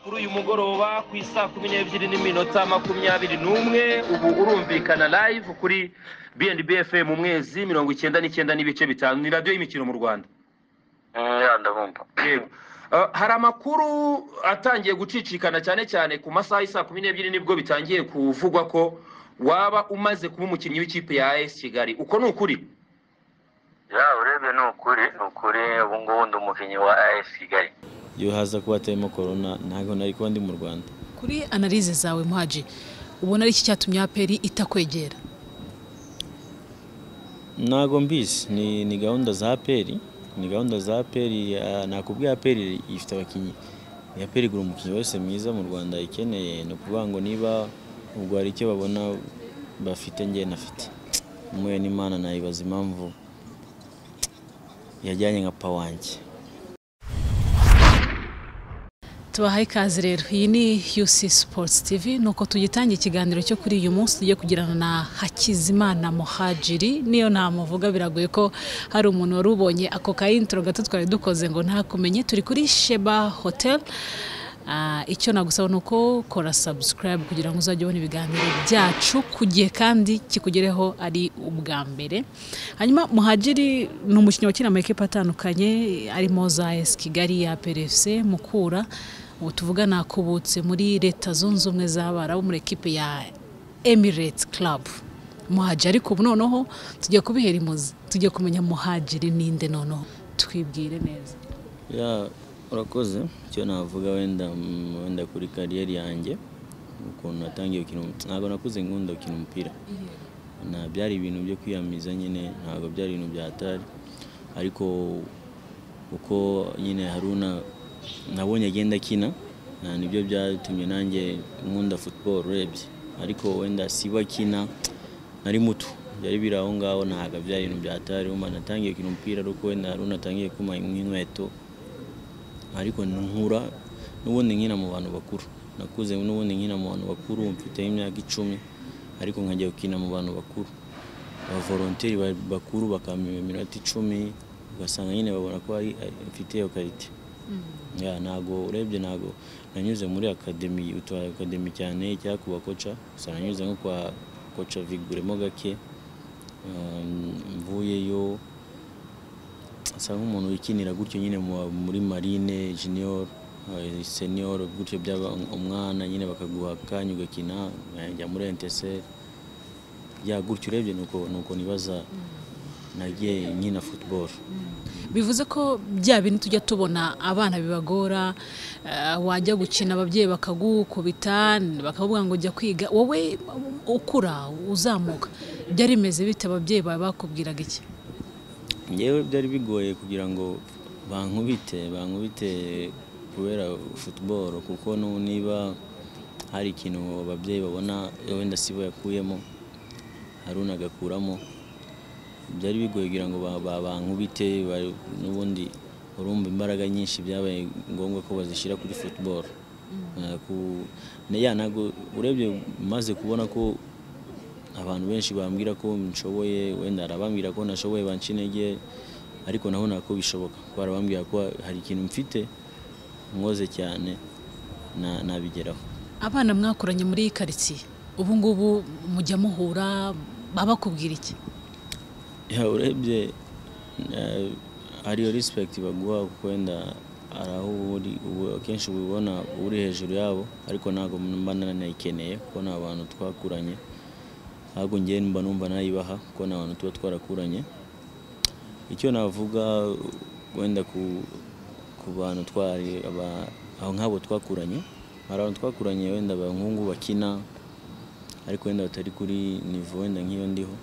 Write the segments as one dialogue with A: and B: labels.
A: Kuri uyu mugoroba ku isaa 12:21, ubu urumvikana live kuri B&B FM mu mwezi 99.5, ni radiyo y'imikino mu Rwanda.
B: Ya, ndabumva.
A: Yego. Hari amakuru atangiye gucicikana cyane cyane ku masaha y'isaa 12, nibwo bitangiye kuvugwa ko waba umaze kuba umukinnyi w'ikipe ya AS Kigali. Uko ni ukuri?
B: Ya, urebye ni ukuri, ni ukuri. Ubu ngubu ndi umukinnyi wa AS Kigali.
C: Iyo haza kuba hatarimo corona, ntabwo nari kuba ndi mu Rwanda.
D: Kuri analyse zawe, Muhaji, ubona ari iki cyatumye APR itakwegera?
C: Ntabwo mbizi, ni gahunda za APR, ni gahunda za APR. Nakubwiye, APR ifite abakinnyi. APR igura umukinnyi wese mwiza mu Rwanda ikeneye. Ni ukuvuga ngo niba ubwo hari icyo babona bafite njye nafite, umuye n'Imana nayibaza impamvu yajyanye nka pa wanjye.
D: Tubahaye ikaze rero, iyi ni UC Sports TV. Nuko tugitangira ikiganiro cyo kuri uyu munsi tugiye kugirana na Hakizimana Muhajiri. Niyo ntamuvuga biragoye ko hari umuntu wari ubonye ako ka intro gato twari dukoze ngo ntakumenye. Turi kuri Sheba Hotel. Icyo nagusaba ni uko kora subscribe kugira ngo uzajye ubona ibiganiro byacu ku gihe kandi kikugereho ari ubwa mbere. Hanyuma Muhajiri ni umukinnyi wakina amakipe atandukanye arimo za AS Kigali, APR FC, Mukura. Ubu tuvugana akubutse muri Leta Zunze Ubumwe z'Abarabu muri ekipe ya Emirates Club. Muhajiri, ariko ubu noneho tugiye kubihera imuzi, tugiye kumenya Muhajiri ninde noneho, twibwire neza.
C: Ya, urakoze. Icyo navuga wenda kuri carrière yanjye, ukuntu natangiye gukina, ntabwo nakuze nkunda gukina umupira. Na byari ibintu byo kwiyamiza nyine, ntabwo byari ibintu bya hatari. Ariko uko nyine Haruna nabonye agenda akina, nibyo byatumye nanjye nkunda football urebye. Ariko wenda siba akina nari muto, byari biri aho ngaho, ntabwo byari ibintu bya hatari. Urumva natangiye gukina umupira ariko wenda Haruna atangiye kumpa nk'inkweto, ariko nkura n'ubundi nkina mu bantu bakuru. Nakuze n'ubundi nkina mu bantu bakuru, mfite imyaka 10, ariko nkajya gukina mu bantu bakuru, aba volontaire bakuru bakampa iminota 10, ugasanga nyine babona ko ari mfite iyo qualité. Ya, ntago urebye ntago nanyuze muri academy, utu academy cyane cyangwa ku bakoca gusa. Nanyuze nko kwa koca Viguremo gake, mvuyeyo asa nk'umuntu wikinira gutyo nyine muri Marine junior, senior, gutyo byaba umwana nyine bakaguha akanya ugakina, njya muri NTSL ya gutyo. Urebye nuko nibaza nagiye nkina football.
D: Bivuze ko bya bintu tujya tubona abana bibagora, wajya gukina ababyeyi bakagukubita bakavuga ngo jya kwiga, wowe ukura uzamuka byari bimeze bite? Ababyeyi bawe bakubwiraga iki?
C: Njyewe byari bigoye kugira ngo bankubite kubera football, kuko niba hari ikintu ababyeyi babona wenda sibo yakuyemo, Haruna agakuramo, byari bigoye kugira ngo bankubite. N'ubundi urumva imbaraga nyinshi byabaye ngombwa ko bazishyira kuri football. Ya, ntabwo urebye maze kubona ko abantu benshi bambwira ko nshoboye, wenda arabambwira ko nashoboye banca intege, ariko nabona ko bishoboka ko arabambwira ko hari ikintu mfite nkoze cyane nabigeraho.
D: Abana mwakuranye muri iyi karitsiye ubu ngubu mujya muhura, baba bakubwira iki?
C: Ya, urebye hariyo respect baguha, kuko wenda hari aho uba uri ubu akenshi uba ubona uri hejuru yabo, ariko ntabwo mba nanayikeneye kuko ni abantu twakuranye. Ahubwo njyewe mba numva nayibaha kuko ni abantu tuba twarakuranye. Icyo navuga wenda ku bantu twari aho nk'abo twakuranye, hari abantu twakuranye wenda abahungu bakina ariko wenda batari kuri niveau wenda nk'iyo ndiho,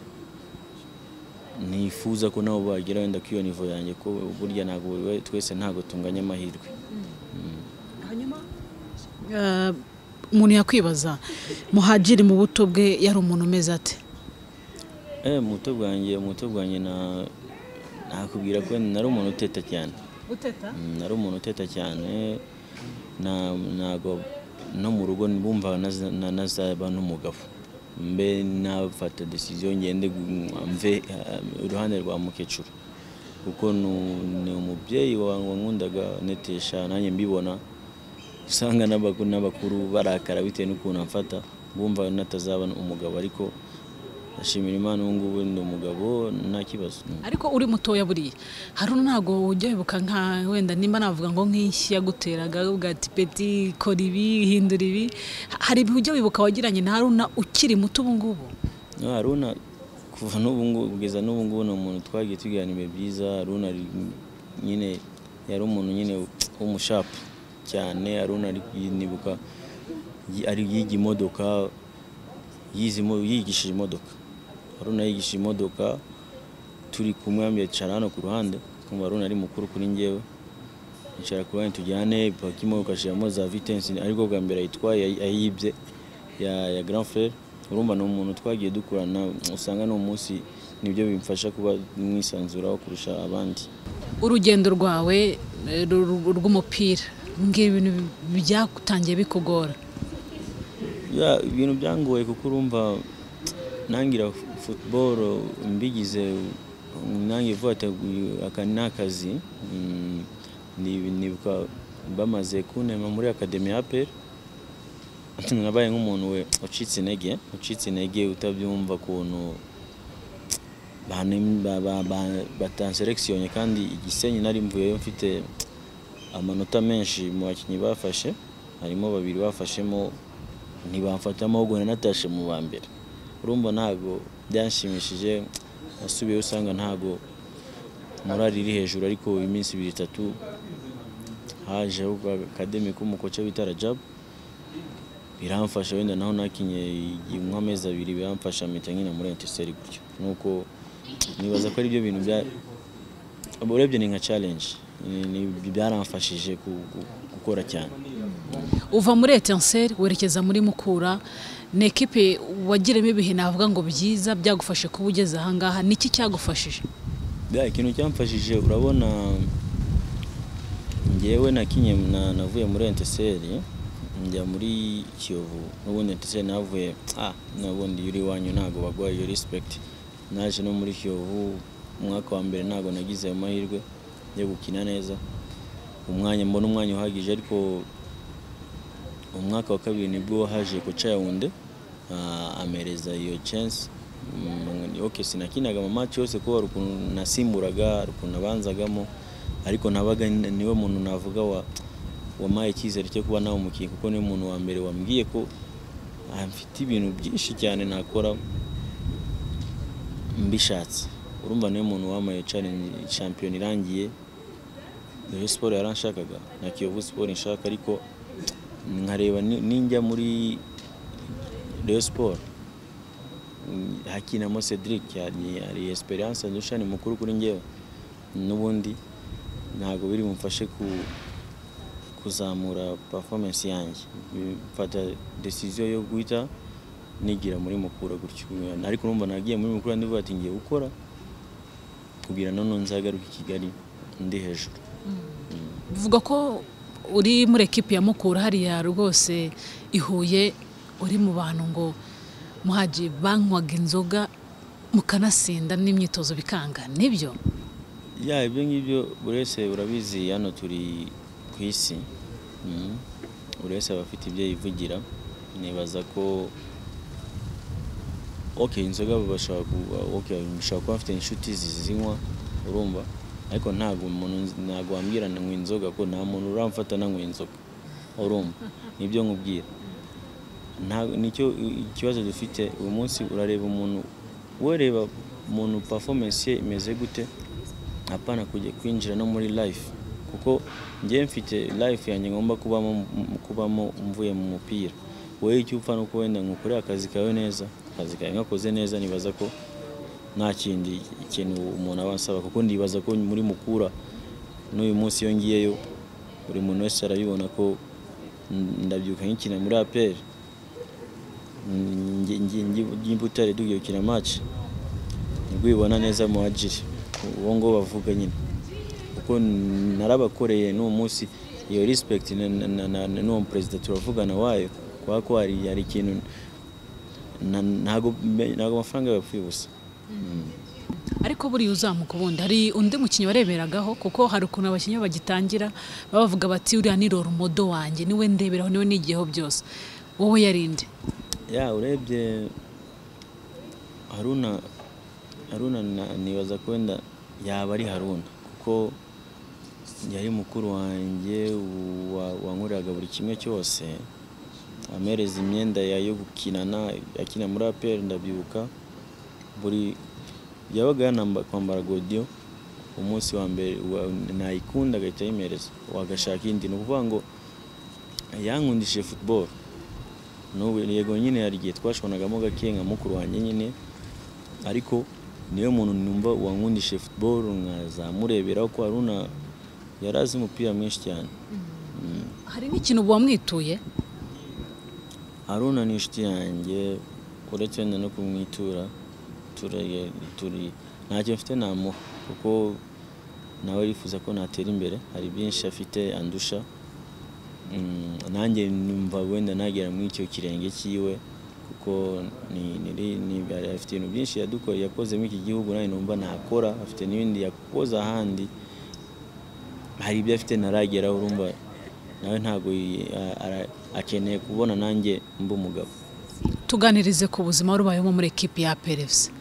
C: nifuza ko nabo bagera wenda kuri iyo niveau yanjye, ko burya ntabwo twese ntabwo tunganya amahirwe.
D: Hanyuma umuntu yakwibaza, Muhajiri mu buto bwe yari umuntu umeze ate?
C: Mu buto bwanjye nakubwira ko nari umuntu uteta cyane.
D: Uteta?
C: Nari umuntu uteta cyane, ntago no mu rugo bumva nazaba n'umugabo mbe nafata decision ngende mve iruhande rwa mukecuru, kuko ni umubyeyi wankundaga netesha nanjye mbibona. Usanga n'abakuru barakara bitewe n'ukuntu amfata, bumva natazaba umugabo, ariko ashimira Imana ubu ngubu ndi umugabo nta kibazo.
D: Ariko uri mutoya buriya Haruna ntago ujya wibuka nka wenda nimba navuga ngo nk'inshyi yaguteraga uvuga ati peti kora ibi hindura ibi, hari ibihe ujya wibuka wagiranye na Haruna ukiri muto ubu ngubu?
C: Haruna kuva n'ubu ngubu kugeza n'ubu ngubu ni umuntu twagiye tugirana ibihe byiza. Haruna nyine yari umuntu nyine w'umushapu cyane. Haruna nibuka ari yiga imodoka, yigishije imodoka. Haruna yigishije imodoka turi kumwe, yicara hano ku ruhande, kumva Haruna ari mukuru kuri njyewe, yicara ku ruhande tujyane paka imodoka ashiramo za vitesse, ariko bwa mbere ayitwaye ayibye ya grand frère. Urumva ni umuntu twagiye dukurana, usanga no munsi nibyo bimfasha kuba mwisanzuraho kurusha abandi.
D: Urugendo rwawe rw'umupira ngiye ibintu byatangiye bikugora?
C: Ya, ibintu byangoye kuko urumva nangira football mbigize nangiye vuba aka nakazi. Nibuka bamaze kuntema muri academy ya APR, nabaye nk'umuntu we ucitse intege utabyumva kuntu batanselectionne, kandi Igisenyi nari mvuyeyo mfite amanota menshi mu bakinnyi bafashe, harimo babiri bafashemo ntibamfatamo, ahubwo natashe mu ba mbere. Urumva ntago byanshimishije, nasubiyeyo usanga ntago morali iri hejuru, ariko iminsi ibiri itatu hajeho academy k'umukoca bita Rajab, biramfasha wenda naho nakinye nk'amezi abiri, biramfasha mpita nkina muri Etincelles gutyo. Nuko nibaza ko ari byo bintu bya urebye ni nka challenge, byaramfashije gukora cyane.
D: Uva muri Etincelles werekeza muri Mukura, ni ekipe wagiremo ibihe navuga ngo byiza byagufashe kuba ugeze aha ngaha, niki cyagufashije?
C: Ikintu cyamfashije, urabona njyewe nakinye navuye muri Etincelles njya muri Kiyovu, n'ubundi Etincelles navuye n'ubundi yuri wanyu ntago baguha iyo respect. Naje no muri Kiyovu umwaka wa mbere ntago nagize ayo mahirwe yo gukina neza, umwanya mbona umwanya uhagije, ariko umwaka wa kabiri nibwo haje kocha Yaounde amereza iyo chance. Okay, sinakinaga mu match yose kuko ukuntu nasimburaga, ukuntu nabanzagamo, ariko nabaga niwe muntu navuga wampaye icyizere cyo kuba nawe umukinnyi, kuko niwe muntu wa mbere wambwiye ko mfite ibintu byinshi cyane nakora mbishatse. Urumva niwe muntu wampaye challenge. Champion irangiye Rayon Sport yaranshakaga na Kiyovu Sport inshaka, ariko nkareba ninjya muri Rayon Sport hakinamo Cedric, hari experience ndusha, ni mukuru kuri njyewe, n'ubundi ntago biri bumfashe kuzamura performance yanjye. Mfata decision yo guhita nigira muri Mukura gutyo, ariko urumva nagiye muri Mukura ndivuga ati ngiye gukora kugira none nzagaruka i Kigali ndi hejuru.
D: Bivuga ko uri muri ekipe ya Mukura hariya rwose i Huye, uri mu bantu ngo Muhaji banywaga inzoga mukanasinda n'imyitozo bikanga, nibyo?
C: Ya, ibyo ngibyo buri wese urabizi, hano turi ku isi, buri wese aba afite ibyo yivugira. Nibaza ko okay inzoga bashobora kuba bafite inshuti zizinywa, urumva, ariko ntago umuntu ntago wambwira nanywa inzoga ko nta muntu uramfata nanywa inzoga, urumva, nibyo nkubwira. Nicyo ikibazo dufite uyu munsi. Urareba umuntu, wereba umuntu performance ye imeze gute, apana kujya kwinjira no muri life, kuko njye mfite life yanjye ngomba kubamo mvuye mu mupira. Wowe icyo upfa nuko wenda ngukorera akazi kawe neza, akazi kawe ngakoze neza, nibaza ko nta kindi ikintu umuntu aba ansaba, kuko ndibaza ko muri Mukura n'uyu munsi iyo ngiyeyo buri muntu wese arabibona ko ndabyuka nkikina muri APR, ngiye Butare tugiye gukina match, nibwo ubibona neza Muhajiri uwo ngo bavuga nyine, kuko narabakoreye n'uwo munsi iyo respect n'uwo president turavugana wayo, kwa ko hari ikintu ntago amafaranga yapfuye ubusa.
D: Ariko buriya uzamuka ubundi hari undi mukinnyi wareberagaho, kuko hari ukuntu abakinnyi bagitangira baba bavuga bati uriya ni role model wanjye, niwe ndeberaho, niwe nigiyeho byose, wowe yarinde?
C: Ya, urebye Haruna, Haruna nibaza ko wenda yaba ari Haruna, kuko yari mukuru wanjye wankoreraga buri kimwe cyose, ampereza imyenda yo gukinana, akina muri APR. Ndabyibuka buri yabaga yanamba kwambara godiyo umunsi wa mbere nayikunda agahita ayimereza, wagashaka indi. Ni ukuvuga ngo yankundishije football. N'ubu yego nyine hari igihe twashonagamo gake nka mukuru wanjye nyine, ariko niwe muntu numva wankundishije football, nkazamureberaho ko Haruna yari azi umupira mwinshi cyane.
D: Hari n'ikintu ubu wamwituye?
C: Haruna ni inshuti yanjye, uretse wenda no kumwitura turi ntacyo mfite namuha, kuko nawe arifuza ko natera imbere, hari byinshi afite andusha. Nanjye numva wenda nagera muri icyo kirenge cyiwe, kuko afite ibintu byinshi yadukoreye, yakoze muri iki gihugu, nanjye numva nakora, afite n'ibindi yakoze ahandi, hari ibyo afite ntarageraho. Urumva nawe ntabwo akeneye kubona nanjye mba umugabo.
D: Tuganirize ku buzima wari ubayemo muri ekipi ya APR FC.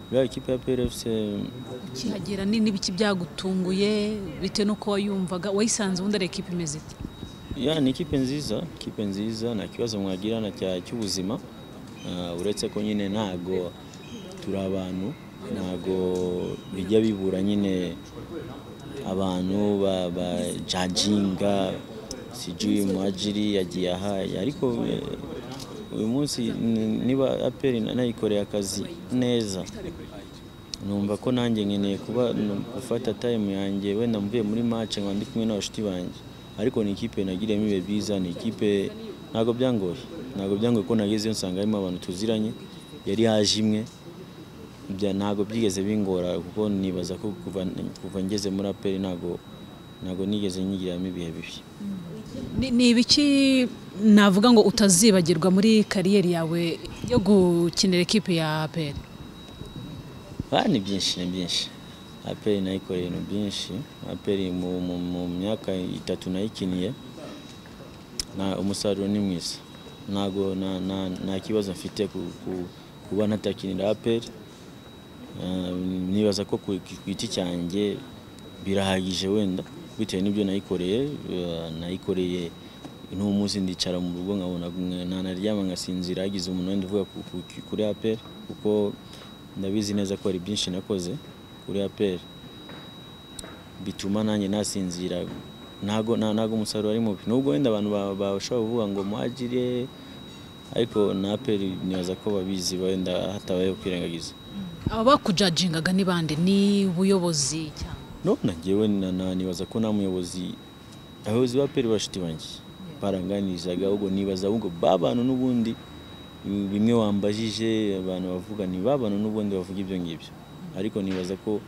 C: Buriya ikipe ya APR FC,
D: ukihagera ni n'ibiki byagutunguye bitewe n'uko wayumvaga, wayisanze ubundi ari ekipi imeze ite?
C: Ya, ni ikipe nziza, ikipe nziza, nta kibazo mwagirana cy'ubuzima. Uretse ko nyine ntago turi abantu, ntago bijya bibura nyine abantu ba judginga, sijui Muhadjiri yagiye aha, ariko uyu munsi niba APR nayikoreye akazi neza, numva ko nanjye nkeneye kuba gufata time yanjye, wenda mvuye muri match nkaba ndi kumwe n'abashuti banjye. Ariko ni ikipe nagiriyemo ibihe byiza, ni ikipe ntabwo byangoye, ntabwo byangoye ko nagezeyo nsanga harimo abantu tuziranye, yari yaje imwe, ntabwo byigeze bingora, kuko nibaza ko kuva ngeze muri APR ntabwo nigeze nyigiramo ibihe bibi.
D: Ni ibiki navuga ngo utazibagirwa muri kariyeri yawe yo gukinira ekipe ya APR?
C: Ni byinshi, ni byinshi. APR nayikoreye ibintu byinshi. APR mu myaka 3 nayikiniye, na umusaruro ni mwiza. Ntago nta kibazo mfite kuba ntakinira APR. Nibaza ko ku giti cyanjye birahagije wenda bitewe n'ibyo nayikoreye. Nayikoreye n'umunsi ndicara mu rugo nkabona ntanaryama ngasinzira, hagize umuntu wenda uvuga kuri APR, kuko ndabizi neza ko hari byinshi nakoze kuri APR bituma nanjye nasinzira. Ntago umusaruro ari mubi, nubwo wenda abantu bashobora kuvuga ngo Muhadjiri, ariko na APR nibaza ko babizi wenda hatabayeho kwirengagiza.
D: Aba bakujudgingaga ni bande? Ni ubuyobozi cyangwa?
C: No, njyewe nibaza ko nta muyobozi, abayobozi ba APR bashuti banjye baranganirizaga, ahubwo nibaza ahubwo babantu n'ubundi bimwe wambajije abantu bavuga ni babantu n'ubundi bavuga ibyo ngibyo, ariko nibaza ko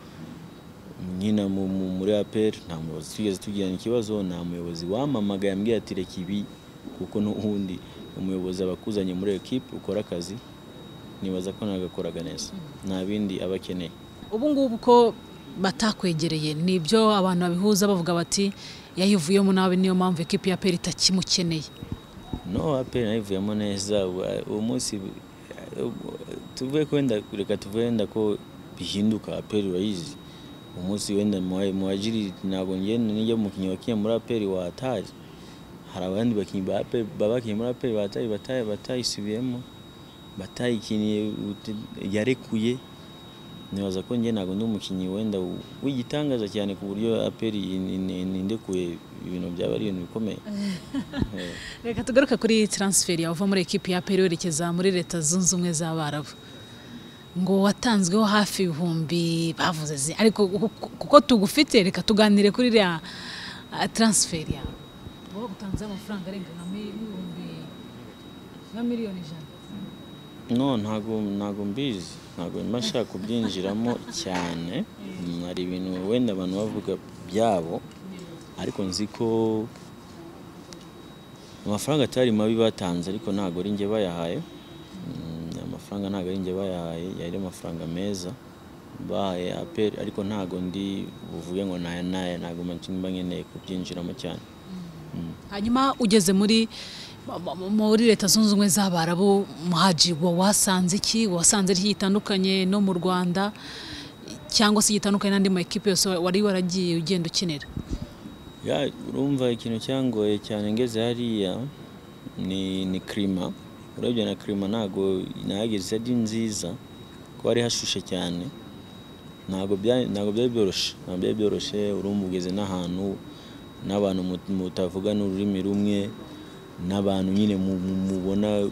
C: nyina muri APR nta muyobozi twigeze tugirana ikibazo, nta muyobozi wamamagaye ambwira ati reka ibi, kuko n'ubundi umuyobozi abakuzanye muri equipe ukora akazi, nibaza ko nagakoraga neza, nta bindi aba akeneye.
D: Ubu ngubu ko batakwegereye, nibyo abantu babihuza bavuga bati yayivuyemo nabi, niyo mpamvu equipe ya APR itakimukeneye?
C: No, APR nayivuyemo neza. Uwo munsi tuvuye ko wenda reka tuvuye wenda ko bihinduka, APR urayizi. Umunsi wenda Muhadjiri ntabwo ngenda nijya umukinnyi wakinnye muri APR wa Atari, hari abandi bakinnyi ba APR babakinnye muri APR ba Atari batayisubiyemo, batayikiniye, yarekuye. Nibaza ko njye ntabwo ndi umukinnyi wenda w'igitangaza cyane ku buryo APR indekuye ibintu byaba ari ibintu bikomeye.
D: Reka tugaruke kuri transfer yawe uva muri ekipi ya APR werekeza muri Leta Zunze Ubumwe z'Abarabu, ngo watanzweho hafi ibihumbi bavuze, ariko kuko tugufite reka tuganire kuri iriya transfer yawe. Ngo bagutanzeho amafaranga arenga nka miliyoni 100.
C: No, ntago mbizi, ntago mba nshaka kubyinjiramo cyane. Hari ibintu wenda abantu bavuga byabo, ariko nzi ko amafaranga atari mabi batanze, ariko ntago ari njye bayahaye. Amafaranga ntago ari njye bayahaye, yari amafaranga meza. bahaye APR, ariko ntago ndi buvuge ngo naya naya, ntago mba nkeneye kubyinjiramo cyane.
D: Hanyuma ugeze muri Leta Zunze Ubumwe z'Abarabu, Muhaji, wasanze iki? Wasanze iki gitandukanye no mu Rwanda cyangwa se gitandukanye n'andi ma ekipe yose wari waragiye ugenda ukinira?
C: Ya, urumva ikintu cyangoye cyane ngeze hariya ni klima. Urebye na klima ntago nahageze ari nziza, kuko hari hashushe cyane, ntago byari byoroshye, ntabwo byari byoroshye. Urumva ugeze n'ahantu n'abantu mutavugana ururimi rumwe, n'abantu nyine mubona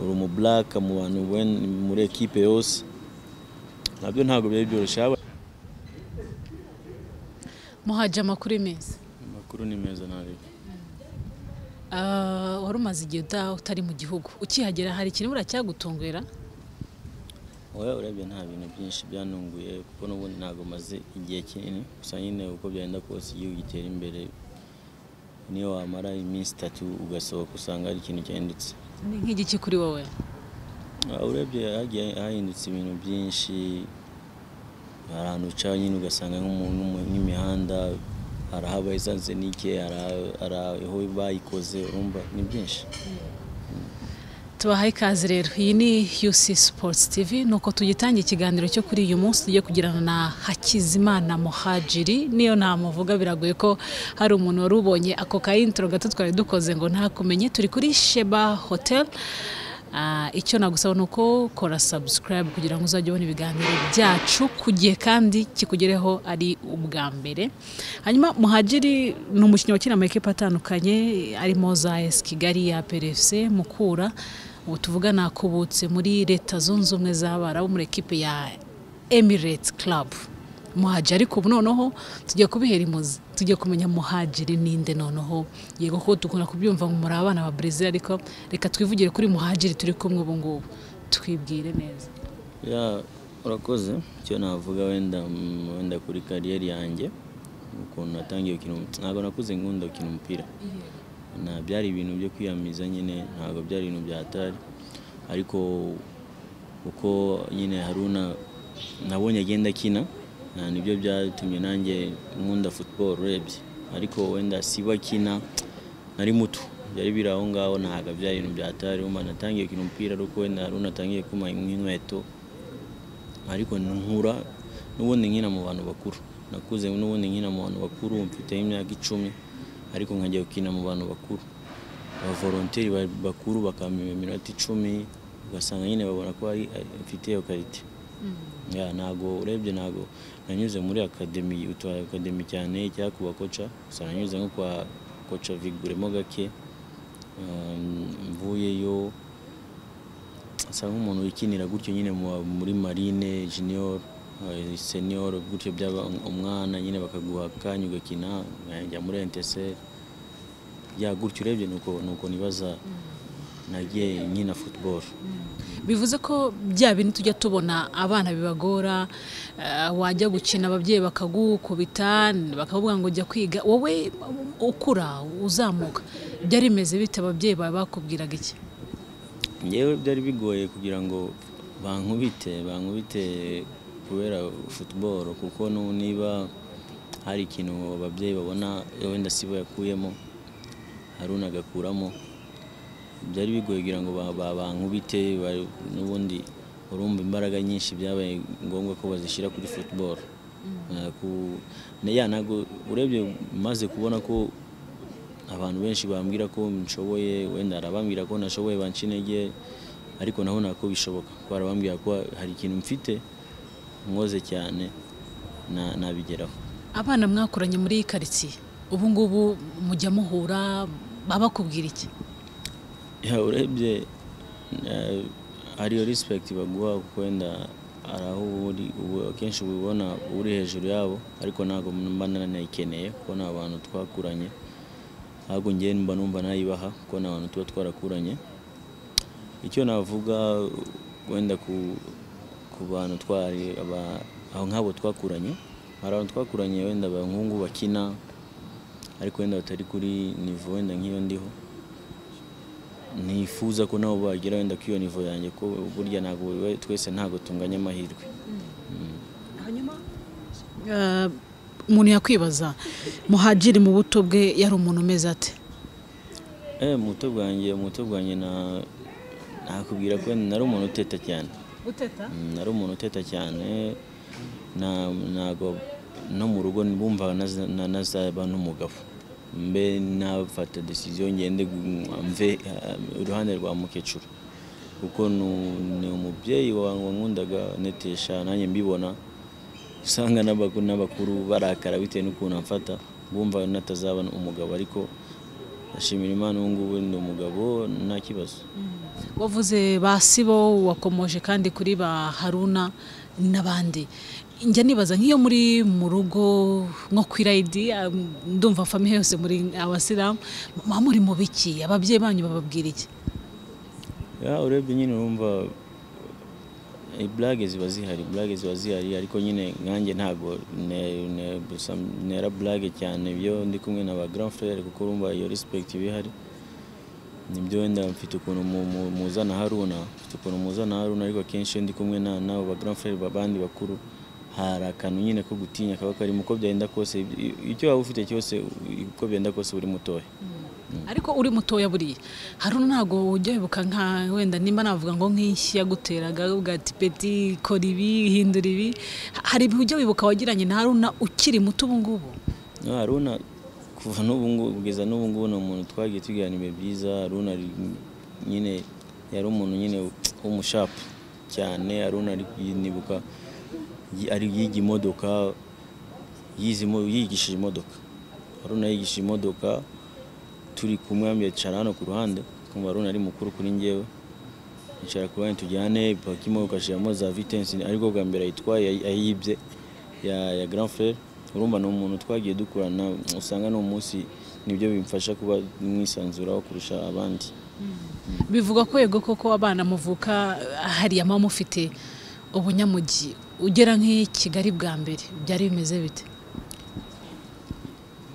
C: uri umu black mu bantu muri ekipe yose, nabyo ntabwo byari byoroshye.
D: Muhaji, amakuru meza?
C: Amakuru ni meza ntarebe.
D: Wari umaze igihe utari mu gihugu, ukihagera hari ikintu buracyagutunguye?
C: Oya, urebye nta bintu byinshi byanunguye, kuko n'ubundi ntabwo maze igihe kinini. Gusa nyine uko byagenda kose igihugu gitera imbere, niyo wamara iminsi 3 ugasohoka usanga hari ikintu cyahindutse.
D: Ni nk'igiki kuri wowe?
C: Urebye hagiye hahindutse ibintu byinshi. Hari ahantu uca nyine ugasanga nk'imihanda hari aho abayesansenike, hari aho bayikoze, urumva ni byinshi.
D: Tubahaye ikaze rero, iyi ni UC Sports TV. Nuko tugitangira ikiganiro cyo kuri uyu munsi tugiye kugirana na Hakizimana Muhajiri. Niyo ntamuvuga biragoye ko hari umuntu wari ubonye ako ka intro gato twari dukoze ngo ntakumenye. Turi kuri Sheba Hotel. Icyo nagusaba nuko kora subscribe kugira ngo uzajye ubona ibiganiro byacu ku gihe kandi kikugereho ari ubwa mbere. Hanyuma Muhajiri ni umukinnyi wakina amakipe atandukanye arimo za AS Kigali, ya PRFC, Mukura. Ubu tuvugana akubutse muri Leta Zunze Ubumwe z'Abarabu muri ekipe ya Emirates Club. Muhajiri, ariko ubu noneho tugiye kubihera imuzi, tugiye kumenya Muhajiri ninde noneho. Yego ko dukunda kubyumva ngo muri abana ba Brazil, ariko reka twivugire kuri Muhajiri turi kumwe ubu ngubu, twibwire neza.
C: Ya, urakoze. Icyo navuga wenda kuri kariyeri yanjye, ukuntu natangiye gukina, ntabwo nakuze nkunda gukina umupira, na byari ibintu byo kwiyamiza nyine, ntabwo byari ibintu bya hatari. Ariko uko nyine Haruna nabonye agenda akina, nibyo byatumye nanjye nkunda football urebye. Ariko wenda siba kina nari muto, byari biri aho ngaho, ntabwo byari ibintu bya hatari. Urumva natangiye gukina umupira ariko wenda Haruna atangiye kumpa inkweto, ariko nkura n'ubundi nkina mu bantu bakuru. Nakuze n'ubundi nkina mu bantu bakuru, mfite imyaka 10, ariko nkajya gukina mu bantu bakuru, aba volontaire bakuru bakampa iminota 10, ugasanga nyine babona ko mfite iyo karite. Ya, ntago urebye ntago nanyuze muri academy, utwa academy cyane cyangwa kuba kocha, gusa nanyuze nko kwa kocha Viguremo gake. Mvuyeyo asa nk'umuntu wikinira gutyo nyine muri Marine Junior, Senior, gutyo byaba umwana nyine bakaguha akanya ugakina, nkajya muri NTC. Ya gutyo urebye nuko nibaza nagiye nkina football.
D: Bivuze ko bya bintu tujya tubona abana bibagora, wajya gukina ababyeyi bakagukubita bakavuga ngo jya kwiga, wowe ukura uzamuka byari bimeze bite? Ababyeyi bawe bakubwiraga iki?
C: Njyewe byari bigoye kugira ngo bankubite kubera football, kuko niba hari ikintu ababyeyi babona wenda sibo yakuyemo, Haruna agakuramo, byari bigoye kugira ngo bankubite. N'ubundi urumva imbaraga nyinshi byabaye ngombwa ko bazishyira kuri football. Ntabwo urebye maze kubona ko abantu benshi bambwira ko nshoboye, wenda arabambwira ko nashoboye banca intege, ariko naho nako bishoboka, kuko arabambwira ko hari ikintu mfite nkoze cyane nabigeraho.
D: Abana mwakuranye muri iyi karitsiye ubu ngubu mujya muhura, babakubwira iki?
C: Ya, urebye hariyo respect baguha, kuko wenda hari aho uri akenshi ubibona uri hejuru yabo, ariko ntabwo mba nanayikeneye kuko ni abantu twakuranye. Ahubwo njye mba numva nayibaha kuko ni abantu tuba twarakuranye. Icyo navuga wenda ku bantu twari aho nk'abo twakuranye, hari abantu twakuranye wenda abahungu bakina ariko wenda batari kuri niveau wenda nk'iyo ndiho, nifuza ko nabo bagera wenda kuri iyo niveau yanjye, ko burya ntabwo twese ntabwo tunganya amahirwe.
D: Umuntu yakwibaza Muhadjiri mu buto bwe yari umuntu umeze ate?
C: Mu buto bwanjye nakubwira ko nari umuntu uteta cyane.
D: Uteta?
C: Nari umuntu uteta cyane, ntago no mu rugo bumva nazaba n'umugabo, mbe nafata decision ngende mve iruhande rwa mukecuru, kuko ni umubyeyi wankundaga netesha, nanjye mbibona usanga n'abakuru barakara bitewe n'ukuntu amfata, bumva natazaba umugabo, ariko ashimira Imana ubu ngubu ndi umugabo nta kibazo.
D: Wavuze ba Sibo, wakomoje kandi kuri ba Haruna n'abandi. Njya nibaza nk'iyo muri mu rugo nko ku irayidi, ndumva famiye yose muri abasilamu, muba muri mu biki? Ababyeyi banyu bababwira iki?
C: Urebye nyine urumva blague ziba zihari, ariko nyine nkanjye ntago nera blague cyane iyo ndi kumwe na ba grand frère, kuko urumva iyo respect iba ihari. Nibyo wenda mfite ukuntu muzana Haruna, ariko akenshi ndi kumwe n'abo ba grand frère babandi bakuru, hari akantu nyine ko gutinya kaba karimo, uko byagenda kose, icyo waba ufite cyose uko byagenda kose uri mutoya.
D: Ariko uri mutoya buriya Haruna ntago ujya wibuka nka wenda nimba navuga ngo nk'inshyi yaguteraga uvuga ati peti kora ibi hindura ibi, hari ibihe ujya wibuka wagiranye na Haruna ukiri muto ubu ngubu?
C: Haruna kuva n'ubu ngubu kugeza n'ubu ngubu ni umuntu twagiye tugirana ibihe byiza. Haruna nyine yari umuntu nyine w'umushapu cyane. Haruna nibuka ari yiga imodoka, yigishije imodoka. Haruna yigishije imodoka turi kumwe, yicara hano ku ruhande, kumva Haruna ari mukuru kuri njyewe, yicara ku ruhande tujyane paka imodoka ashiramo za vitesse, ariko bwa mbere ayitwaye ayibye ya grand frère. Urumva ni umuntu twagiye dukurana, usanga no munsi nibyo bimfasha kuba mwisanzuraho kurusha abandi.
D: Bivuga ko yego koko abana muvuka hariya mama mufite ubunyamugi, ugera nk'i Kigali bwa mbere byari bimeze bite?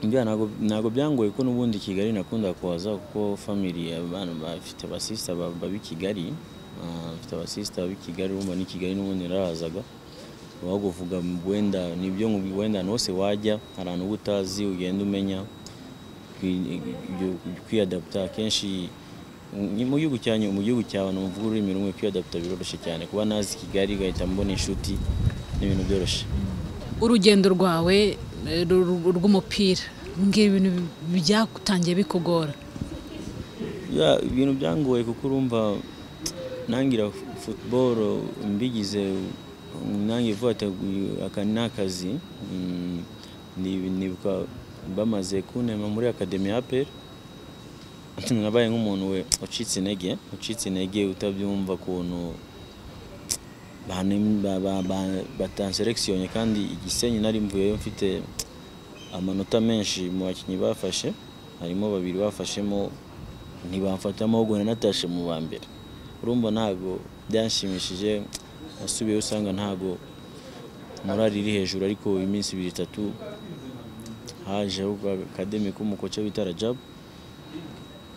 C: Ntago byangoye ko n'ubundi Kigali nakunda kuhaza, kuko family abana bafite abasista babi Kigali, bafite abasista babi Kigali, urumva ni Kigali n'ubundi narahazaga. Waguvuga wenda nibyo wenda hose wajya hari ahantu utazi ugenda umenya kwiyadapta. Kenshi mu gihugu cyanyu, mu gihugu cyawe muvuga ururimi rumwe, kwiyadapta biroroshye cyane. Kuba nazi Kigali ugahita mbona inshuti ni ibintu byoroshye.
D: Urugendo rwawe rw'umupira mbwira ibintu byatangiye bikugora?
C: Ibintu byangoye kuko urumva nangira football mbigize nange vuba aka ni akazi. Nibuka bamaze kuntema muri academy ya APR, nabaye nk'umuntu we ucitse intege utabyumva ukuntu batanselectionye, kandi Igisenyi nari mvuyeyo mfite amanota menshi mu bakinnyi bafashe, harimo babiri bafashemo ntibamfatamo, ahubwo natashe mu ba mbere. Urumva ntago byanshimishije, nasubiyeyo usanga ntago morali iri hejuru, ariko iminsi ibiri itatu hajeho academy k'umukoca bita Rajab,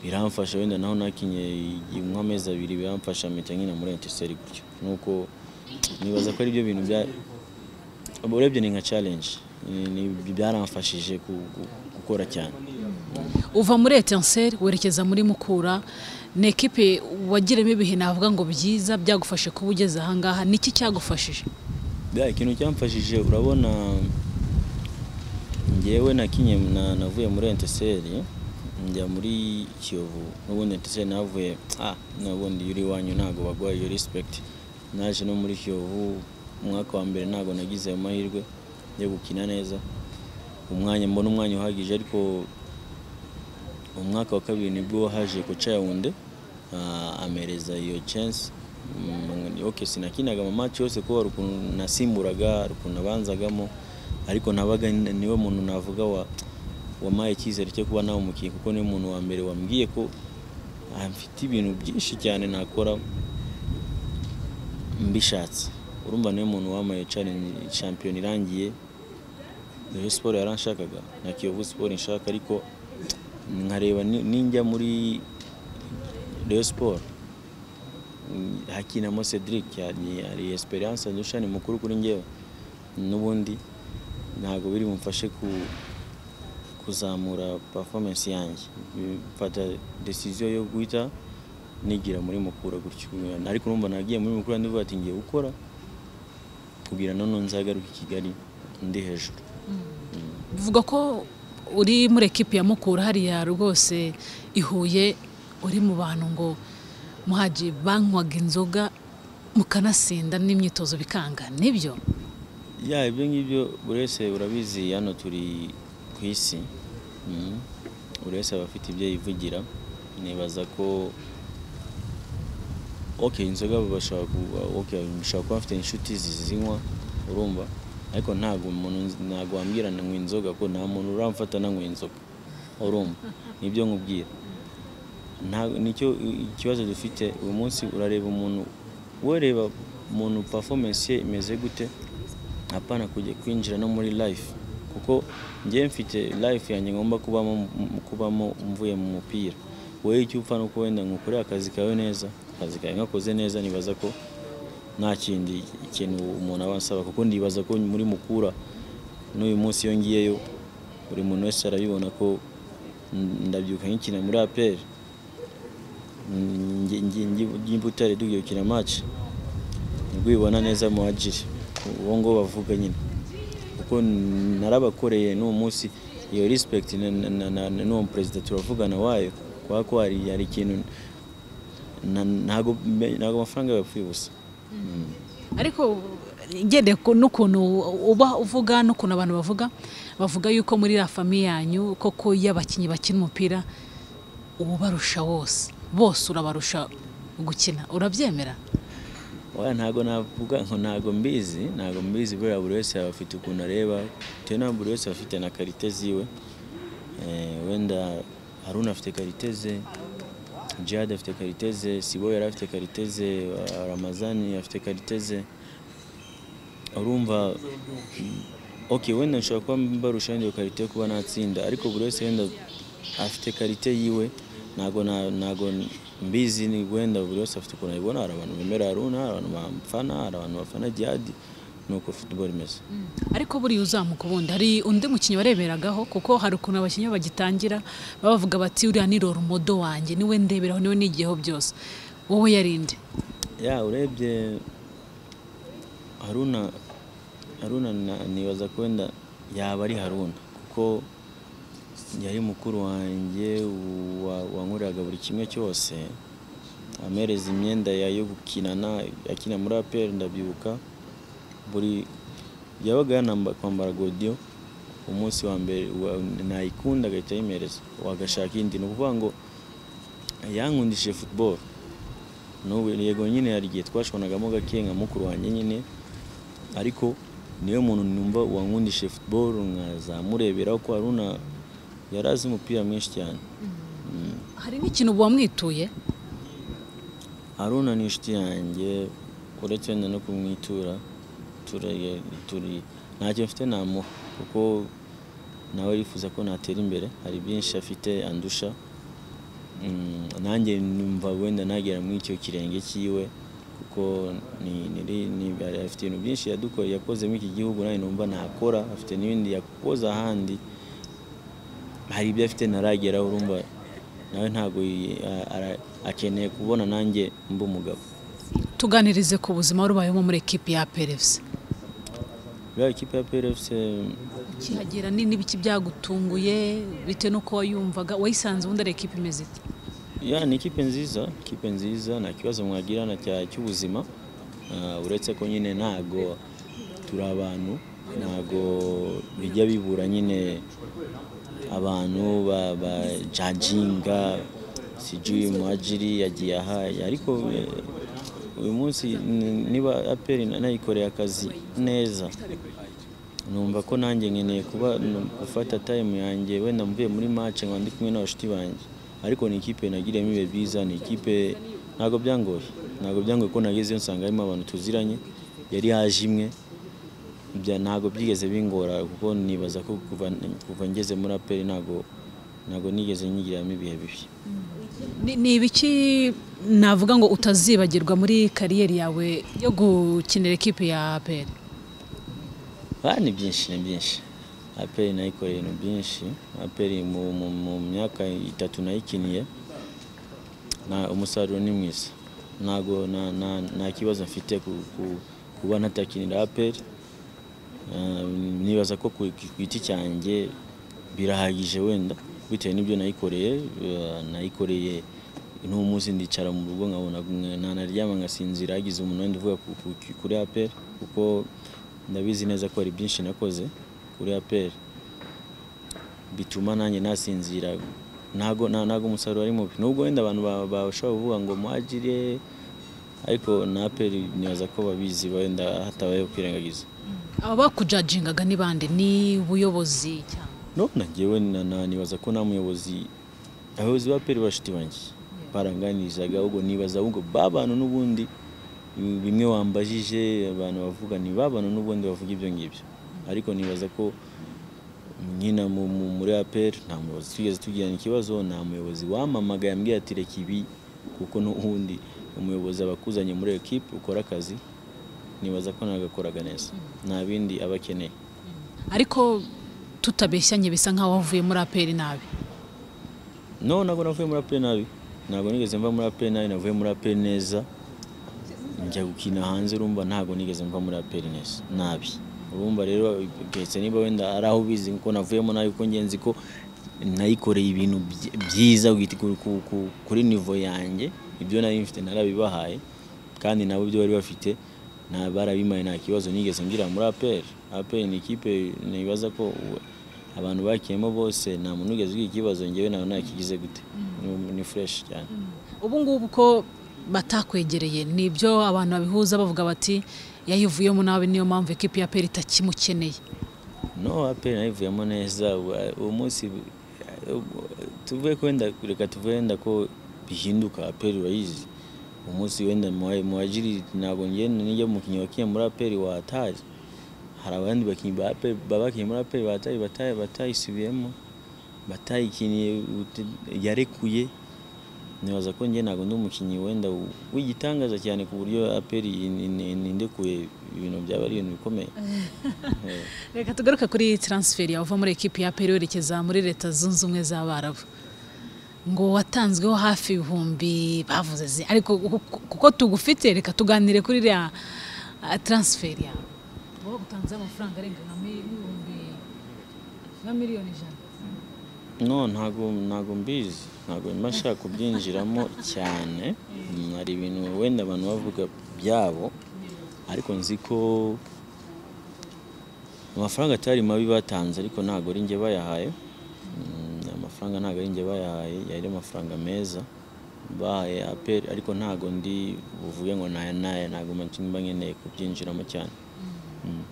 C: biramfasha wenda naho nakinye nk'amezi abiri, biramfasha mpita nkina muri Etincelles gutyo. Nuko nibaza ko ari byo bintu bya urebye ni nka challenge, byaramfashije gukora cyane.
D: Uva muri Etincelles werekeza muri Mukura, ni ekipe wagiremo ibihe navuga ngo byiza byagufashe kuba ugeze aha ngaha, niki cyagufashije?
C: Ikintu cyamfashije urabona njyewe nakinye navuye muri Etincelles njya muri Kiyovu, n'ubundi Etincelles navuye n'ubundi uri wanyu ntago baguha iyo respect. Naje no muri Kiyovu umwaka wa mbere ntago nagize amahirwe yo gukina neza, umwanya mbona umwanya uhagije, ariko umwaka wa kabiri nibwo haje kocha Yaounde amereza iyo chance. Okay, sinakinaga mu match yose ko ukuntu nasimburaga, ukuntu nabanzagamo, ariko nabaga niwe muntu navuga wampaye icyizere cyo kuba nawe umukinnyi, kuko niwe muntu wa mbere wambwiye ko mfite ibintu byinshi cyane nakora mbishatse. Urumva niwe muntu wampaye challenge. Champion irangiye Rayon Sport yaranshakaga na Kiyovu Sport inshaka, ariko nkareba ninjya muri Rayon Sport hakinamo Cedric, hari experience ndusha, ni mukuru kuri njyewe, n'ubundi Ntabwo biri bumfashe kuzamura performance yanjye. Mfata decision yo guhita nigira muri Mukura gutyo. Ariko urumva nagiye muri Mukura ndivuga ati ngiye gukora kugira none nzagaruke i Kigali ndi hejuru.
D: Bivuga ko uri muri ekipi ya Mukura hariya rwose i Huye, uri mu bantu ngo Muhaji banywaga inzoga mukanasinda n'imyitozo bikanga, nibyo?
C: Ya, ibyo ngibyo buri wese urabizi, hano turi ku isi, buri wese aba afite ibyo yivugira. Nibaza ko okay, inzoga bashobora okay, kuba bafite inshuti zizinywa, urumva, ariko ntabwo umuntu ntabwo wambwira nanywa inzoga ko nta muntu uramfata nanywa inzoga, urumva, nibyo nkubwira. Nicyo ikibazo dufite uyu munsi. Urareba umuntu, wereba umuntu performance ye imeze gute, hapana kujya kwinjira no muri life, kuko njye mfite life yanjye ngomba kubamo mvuye mu mupira. Wowe icyo upfa nuko wenda ngukorera akazi kawe neza, akazi kawe nkakoze neza, nibaza ko nta kindi kintu umuntu aba ansaba, kuko ndibaza ko muri Mukura n'uyu munsi iyo ngiyeyo buri muntu wese arabibona ko ndabyuka nkikina muri APR, njye Butare tugiye gukina match, nibwo ubibona neza Muhajiri uwo ngo bavuga nyine, kuko narabakoreye n'uwo munsi iyo respect n'uwo perezida turavugana wayo, kubera ko hari ikintu ntago amafaranga yapfuye ubusa.
D: Ariko ngendeye n'ukuntu uba uvuga n'ukuntu abantu bavuga yuko muri la famille yanyu koko y'abakinnyi bakina umupira ubarusha bose urabarusha gukina, urabyemera?
C: Oya, ntago navuga ngo ntago mbizi, buriya buri wese aba afite ukuntu areba, tena buri wese afite na karite ziwe. Wenda Haruna afite karite ze, Jihad afite karite ze, Sibo yari afite karite ze, Ramazani afite karite ze, urumva. Okay, wenda nshobora kuba mbarusha wenda iyo karite yo kuba natsinda, ariko buri wese wenda afite karite yiwe, ntago mbizi, ni wenda buri wese afite ukuntu abibona. Hari abantu bemera Haruna, hari abantu bamfana, hari abantu bafana Jihad, nuko football imeze.
D: Ariko buriya uzamuka ubundi hari undi mukinnyi wareberagaho, kuko hari ukuntu abakinnyi bagitangira baba bavuga bati uriya ni role model wanjye, niwe ndeberaho, niwe nigiyeho byose, wowe yarinde?
C: Ya, urebye Haruna nibaza ko wenda yaba ari Haruna, kuko yari mukuru wanjye wankoreraga buri kimwe cyose, amereza imyenda yo gukinana, akina muri APR ndabyibuka, buri yabaga yanamba kwambara godiyo umunsi wa mbere nayikunda agahita ayimereza, wagashaka indi. Ni ukuvuga ngo yankundishije football. N'ubu yego nyine hari igihe twashonagamo gake nka mukuru wanjye nyine, ariko niyo muntu numva wankundishije football, nkazamureberaho ko Haruna yari azi umupira mwinshi cyane.
D: Hari n'ikintu wamwituye?
C: Haruna ni inshuti yanjye, uretse wenda no kumwitura turi ntacyo mfite namuha, kuko nawe yifuza ko natera imbere, hari byinshi afite andusha. Nanjye numva wenda nagera muri icyo kirenge cyiwe, kuko afite ibintu byinshi yakoze muri iki gihugu, nanjye numva nakora, afite n'ibindi yakoze ahandi, hari ibyo afite ntarageraho, urumva nawe ntago akeneye kubona nanjye mba umugabo.
D: Tuganirize ku buzima wari ubayemo muri ekipi ya APR FC.
C: Ya, ekipi ya APR FC
D: ukihagera ni n'ibiki byagutunguye bitewe n'uko wayumvaga, wayisanze ubundi ari ekipi imeze ite?
C: Ya, ni ekipe nziza, nta kibazo mwagirana cy'ubuzima, uretse ko nyine ntago turi abantu, ntago bijya bibura nyine abantu bajajinga sijui Muhajiri yagiye aha, ariko uyu munsi niba APR nayikoreye akazi neza, numva ko nanjye nkeneye kuba gufata time yanjye wenda mvuye muri match nkaba ndi kumwe n'abashuti banjye. Ariko ni ikipe nagiriyemo ibihe byiza, ni ikipe ntago byangoye ko nagezeyo nsanga harimo abantu tuziranye, yari yaje imwe, ntago byigeze bingora, kuko nibaza ko kuva ngeze muri APR ntago nigeze nyigiramo ibihe bibi.
D: Ni ibiki navuga ngo utazibagirwa muri kariyeri yawe yo gukinira ekipe ya APR?
C: Ni byinshi, ni byinshi. APR nayikoreye ibintu byinshi. APR mu myaka 3 nayikiniye, na umusaruro ni mwiza. Ntago nta kibazo mfite kuba ntakinira APR. Nibaza ko ku giti cyanjye birahagije wenda bitewe n'ibyo nayikoreye. Nayikoreye n'umunsi ndicara mu rugo nkabona nanaryama ngasinzira, hagize umuntu wenda uvuga kuri APR, kuko ndabizi neza ko hari byinshi nakoze kuri APR bituma nanjye nasinzira. Ntago umusaruro ari mubi, nubwo wenda abantu bashobora kuvuga ngo Muhadjiri, ariko na APR nibaza ko babizi wenda hatabayeho kwirengagiza.
D: Aba bakujajingaga ni bande? Ni ubuyobozi cyangwa?
C: No, njyewe nibaza ko nta muyobozi, abayobozi ba APR bashuti banjye baranganizaga, ahubwo nibaza ahubwo babantu n'ubundi bimwe wambajije abantu bavuga ni babantu n'ubundi bavuga ibyo ngibyo, ariko nibaza ko nyina muri APR nta muyobozi twigeze tugirana ikibazo, nta muyobozi wamamagaye ambwiye ati reka ibi, kuko n'ubundi umuyobozi abakuzanye muri equipe ukora akazi, nibaza ko nagakoraga neza, nta bindi aba akeneye.
D: Ariko tutabeshyanye bisa nkaho wavuye muri APR nabi.
C: No, ntabwo navuye muri APR nabi, ntabwo nigeze mva muri APR nabi, navuye muri APR neza njya gukina hanze, urumva ntabwo nigeze mva muri APR neza nabi. Urumva rero keretse niba wenda ari aho ubizi ko navuyemo nabi, kuko ngenzi ko nayikoreye ibintu byiza kuri niveau yanjye, ibyo nari mfite narabibahaye kandi nabo ibyo bari bafite barabimaye, nta kibazo nigeze ngira muri APR. APR ni ikipe nibaza ko abantu bakiyemo bose nta muntu ugeze ugira ikibazo, njyewe nawe nakigize gute, ni fresh cyane.
D: Ubu ngubu ko batakwegereye nibyo abantu babihuza bavuga bati yayivuyemo nabi, niyo mpamvu equipe ya APR itakimukeneye.
C: No, APR nayivuyemo neza. Uwo munsi tuvuye ko wenda reka tuvuye wenda ko bihinduka, APR urayizi. Umunsi wenda Muhadjiri ntabwo njye nijya umukinnyi wakinnye muri APR wataje, hari abandi bakinnyi ba APR babakinnye muri APR bataye batayisubiyemo, batayikiniye, yarekuye. Nibaza ko njye ntabwo ndi umukinnyi wenda w'igitangaza cyane ku buryo APR indekuye ibintu byaba ari ibintu bikomeye.
D: Reka tugaruke kuri transfer yawe uva muri equipe ya APR werekeza muri Leta Zunze Ubumwe z'Abarabu. Ngo watanzweho hafi ibihumbi bavuze, ariko kuko tugufite reka tuganire kuri iriya transfer yawe. Wowe gutanze amafaranga arenga nka miliyoni 100.
C: No, ntago mbizi, ntago mba nshaka kubyinjiramo cyane. Hari ibintu wenda abantu bavuga byabo, ariko nzi ko amafaranga atari mabi batanze, ariko ntago ari njye bayahaye. Amafaranga ntago ari njye bayahaye, yari amafaranga meza bahaye APR, ariko ntago ndi buvuge ngo naya naya, ntago mba nkeneye kubyinjiramo cyane.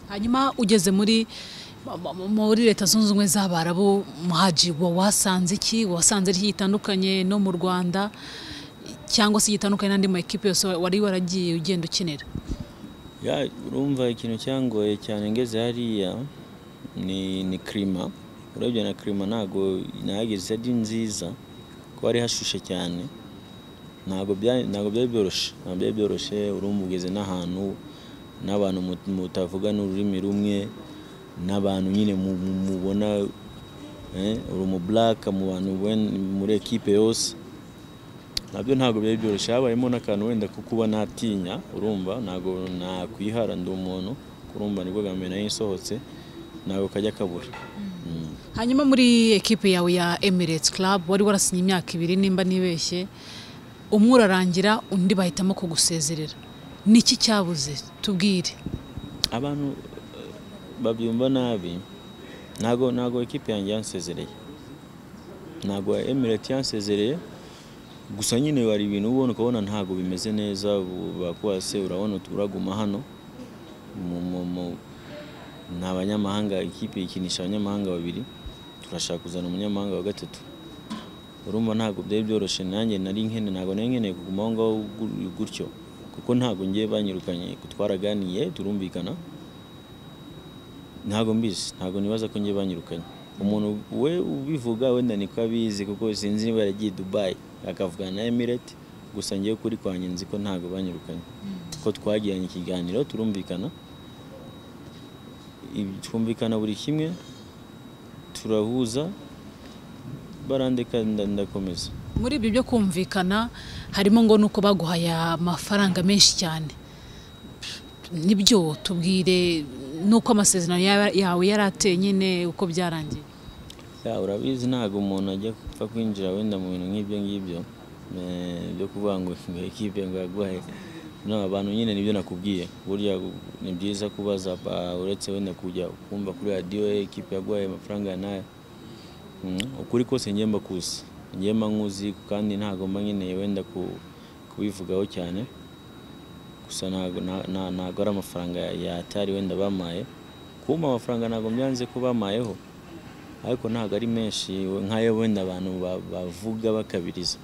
D: Hanyuma ugeze muri Leta Zunze Ubumwe z'Abarabu, Muhadjiri, wasanze iki? Wasanze iki gitandukanye no mu Rwanda cyangwa se gitandukanye n'andi ma equipe yose wari waragiye ugenda ukinira?
C: Ya, urumva ikintu cyangoye cyane ngeze hariya ni klima. Urebye na klima ntago nahageze ari nziza, ko hari hashushe cyane, ntago byari byoroshye, ntago byari byoroshye. Urumva ugeze n'ahantu n'abantu mutavuga n'ururimi rumwe, n'abantu nyine mubona uri mu black mu bantu muri equipe yose, nabyo ntago byari byoroshye. Habayemo n'akantu wenda ko kuba natinya, urumva ntago nakwihara, ndi umuntu, urumva nibwo bwa mbere nari nsohotse, ntago kajya kabura.
D: Hanyuma muri equipe yawe ya Emirates Club wari warasinye imyaka 2 nimba nibeshye, umwe urarangira undi bahitamo kugusezerera, niki cyabuze? Tubwire.
C: Abantu babyumva nabi, ntago equipe yanjye yansezereye, ntago Emirates yansezereye, gusa nyine bari ibintu ubona ukabona ntago bimeze neza, bakuwase urabona uraguma hano nta banyamahanga, ikipe ikinisha abanyamahanga 2, turashaka kuzana umunyamahanga wa 3. Urumva ntago byari byoroshye, nanjye nari nkene, ntago nari nkeneye kuguma aho ngaho gutyo, kuko ntago ngiye banyirukanye, twaraganiye turumvikana. Ntago mbizi, ntago nibaza ko ngiye banyirukanye. Umuntu we ubivuga wenda niko abizi, kuko sinzi niba yaragiye Dubai akavugana na Emirates, gusa ngiye kuri kwanye nzi ko ntago banyirukanye, kuko twagiranye ikiganiro turumvikana. Twumvikana buri kimwe, turahuza, barandeka ndakomeza.
D: Muri ibyo byo kumvikana harimo ngo nuko baguhaye amafaranga menshi cyane, nibyo? Tubwire nuko amasezerano yawe yarateye nyine, uko byarangiye.
C: Urabizi ntabwo umuntu ajya gupfa kwinjira wenda mu bintu nk'ibyo ngibyo byo kuvuga ngo ekipe ngo yaguhaye. No, abantu nyine nibyo nakubwiye, burya ni byiza kubaza, uretse wenda kujya kumva kuri radiyo ekipe yaguhaye amafaranga n'aya. Ukuri kose njye mba kuzi, njye mba nkuzi, kandi ntabwo mba nkeneye wenda kubivugaho cyane. Gusa ntabwo ari amafaranga yatari wenda bamaye. Kumpa amafaranga ntabwo byanze ko bamayeho, ariko ntabwo ari menshi nk'ayo wenda abantu bavuga bakabiriza.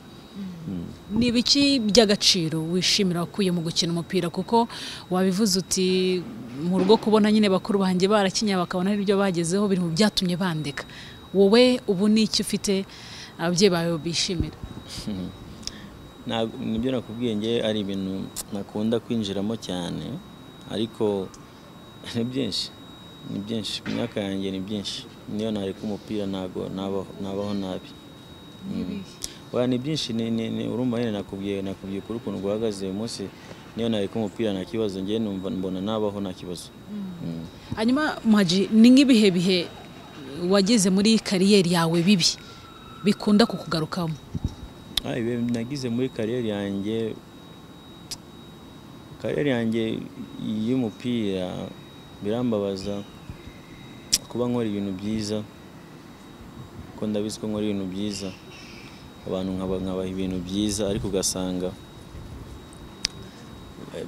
D: Ni ibiki by'agaciro wishimira wakuye mu gukina umupira? Kuko wabivuze uti mu rugo kubona nyine bakuru banjye barakinye bakabona ibyo bagezeho biri mu byatumye bandeka. Wowe ubu ni iki ufite ababyeyi bawe bishimira?
C: Nibyo nakubwiye, nge ari ibintu nakunda kwinjiramo cyane, ariko ni byinshi, ni byinshi. Imyaka yanjye ni byinshi, niyo nareka umupira ntabwo nabaho nabi. Oya, ni byinshi, ni urumva nyine nakubwiye kuri ukuntu guhagaze uyu munsi, niyo nareka umupira nta kibazo, nge numva mbona nabaho nta kibazo.
D: Hanyuma Muhadjiri, ni nk'ibihe bihe wageze muri kariyeri yawe bibi bikunda kukugarukamo?
C: Ibihe nagize muri kariyeri yanjye, kariyeri yanjye y'umupira, birambabaza kuba nkora ibintu byiza, ko ndabizi ko nkora ibintu byiza, abantu nkabaha ibintu byiza, ariko ugasanga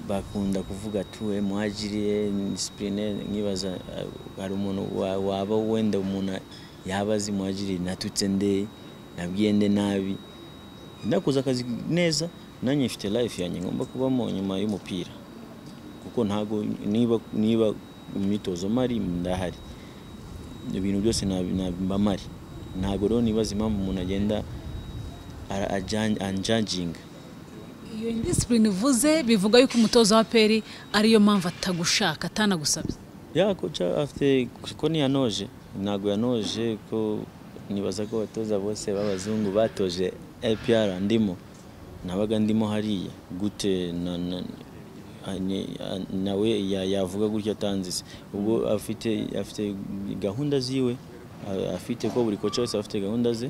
C: bakunda kuvuga tuwe Muhadjiri discipline. Nkibaza hari umuntu waba wenda umuntu yaba azi Muhadjiri natutse nde, nabwiye nde nabi, ndakoze akazi neza, nanjye mfite life yanjye ngomba kubamo nyuma y'umupira, kuko ntago niba imyitozo mari ndahari, ibintu byose mba mari. Ntago rero nibaza impamvu umuntu agenda anjudginga.
D: Iyo indiscipline uvuze bivuga yuko umutoza wa APR ariyo mpamvu atagushaka, atanagusabye.
C: Ya kocha afite ko ntiyanoje, ntago yanoje, ko nibaza ko abatoza bose b'abazungu batoje APR ndimo, nabaga ndimo hariya gute nawe yavuga gutya atanzise. Ubwo afite gahunda ziwe, afite ko buri kocha wese afite gahunda ze,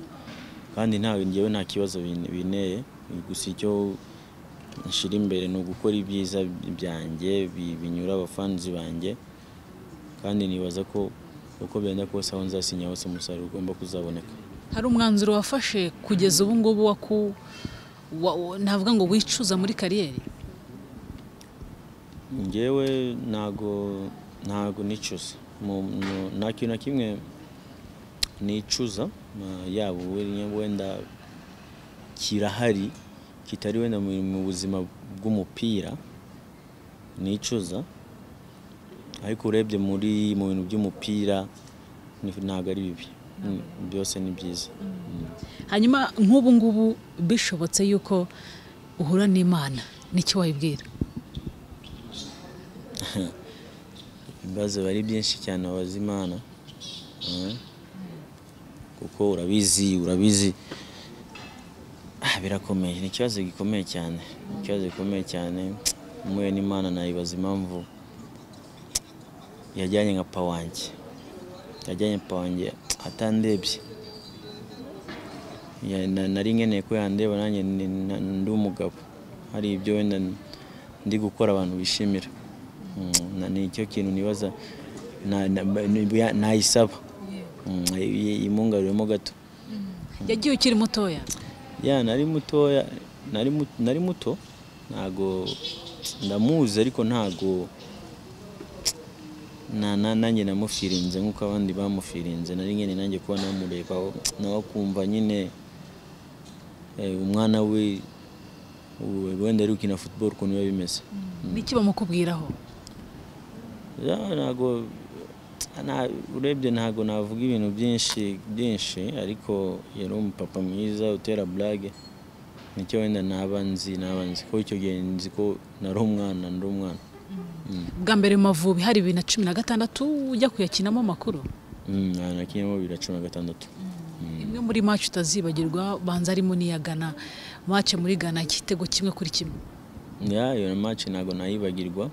C: kandi ntawe ngewe nta kibazo bineye. Gusa icyo nshira imbere ni ugukora ibyiza byanjye binyura abafanzi banjye, kandi nibaza ko uko byenda kose aho nzasinya hose umusaruro ugomba kuzaboneka.
D: Hari umwanzuro wafashe kugeza ubu ngubu navuga ngo wicuza muri kariyeri?
C: Ngewe ntago nicuza, nta kintu na kimwe nicuza, yaba wenda kirahari kitari wenda mu buzima bw'umupira nicuza, ariko urebye mu bintu by'umupira ntago ari bibi, byose ni byiza.
D: Hanyuma nk'ubu ngubu bishobotse yuko uhura n'Imana, niki wayibwira?
C: Ibibazo bari byinshi cyane wabaza Imana, kuko urabizi birakomeye, ni ikibazo gikomeye cyane, ikibazo gikomeye cyane. Mpuye n'Imana nayibaza impamvu yajyanye nka pa wanjye, yajyanye pa wanjye atandebye. Nari nkeneye ko yandeba nanjye ndi umugabo, hari ibyo wenda ndi gukora abantu bishimira. Ni icyo kintu nibaza nayisaba imungaruremo gato.
D: Yagiye ukiri mutoya?
C: Ya, nari mutoya, nari muto, ntago ndamuzi, ariko ntago nanjye namufirinze nk'uko abandi bamufirinze. Nari nkeneye nanjye kuba namureba nawe akumva nyine umwana we wenda ari gukina football ukuntu biba bimeze.
D: Niki bamukubwiraho?
C: Ntago urebye ntago navuga ibintu byinshi, ariko yari umupapa mwiza utera blague, nicyo wenda naba nzi ko icyo gihe nzi ko nari umwana, ndi umwana.
D: Bwa mbere mu Mavubi hari 2016 ujya kuyakinamo amakuru.
C: Nakinamo 2016.
D: Imwe muri match utazibagirwa banza arimo n'iya Ghana, match muri Ghana igitego 1-1.
C: Ya, iyo match ntago nayibagirwa,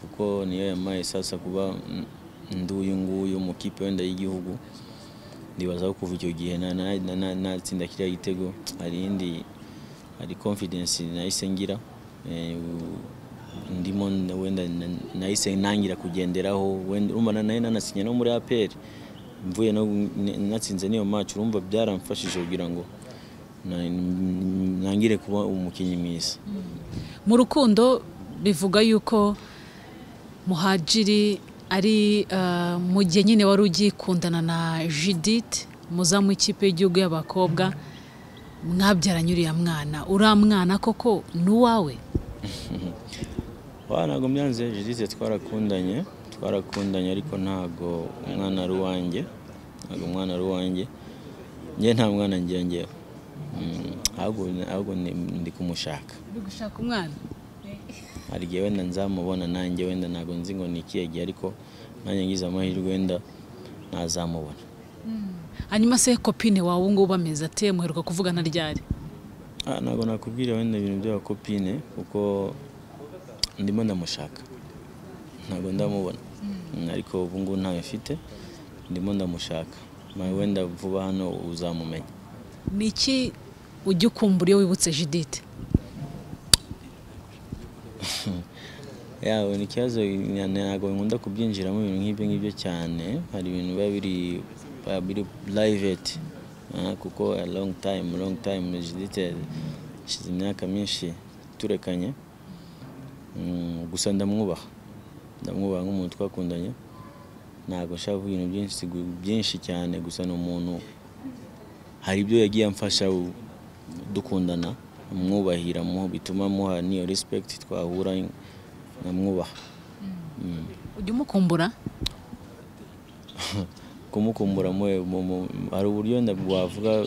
C: kuko niyo yamaye sasa kuba nduyu nguyu mu kipe wenda y'igihugu. Ndibaza ko kuva icyo gihe natsinda kiriya gitego, hari indi, hari confidence nahise ngira, ndimo wenda nahise nangira kugenderaho. Wenda urumva nayo nanasinye no muri APR, mvuye no natsinze niyo match, urumva byaramfashije kugira ngo nangire kuba umukinnyi mwiza.
D: Mu rukundo bivuga yuko Muhadjiri ari mu gihe nyine wari ugikundana na Judith, muzamu w'ikipe y'igihugu y'abakobwa, mwabyaranye uriya mwana. Uriya mwana koko ni uwawe?
C: Ntabwo mbyanze, Judith twarakundanye ariko ntabwo umwana ari uwanjye, ntabwo umwana ari uwanjye. Njye nta mwana ngira njyewe, ahubwo ndi kumushaka.
D: Uri gushaka umwana?
C: Hari igihe wenda nzamubona nanjye, wenda ntabwo nzi ngo ni ikihe gihe, ariko nanjye ngize amahirwe wenda ntazamubona.
D: Hanyuma se copine wawe ubu ngubu ameze ate? Muheruka kuvugana ryari?
C: Ntabwo nakubwira wenda ibintu by'abakopine kuko ndimo ndamushaka, ntabwo ndamubona, ariko ubu ngubu ntayo mfite, ndimo ndamushaka, wenda vuba hano uzamumenya.
D: Ni iki ujya ukumbura iyo wibutse Judith?
C: Yawe ni ikibazo, ntabwo nkunda kubyinjiramo ibintu nk'ibyo ngibyo cyane. Hari ibintu biba biri private, kuko a long time Judith hashize imyaka myinshi turekanye. Gusa ndamwubaha nk'umuntu twakundanye, ntabwo nshaka kuvuga ibintu byinshi cyane. Gusa ni umuntu, hari ibyo yagiye amfasha dukundana, mwubahira, bituma muha niyo respect, twahura namwubaha.
D: Ujya umukumbura?
C: Kumukumbura hari uburyo wenda wavuga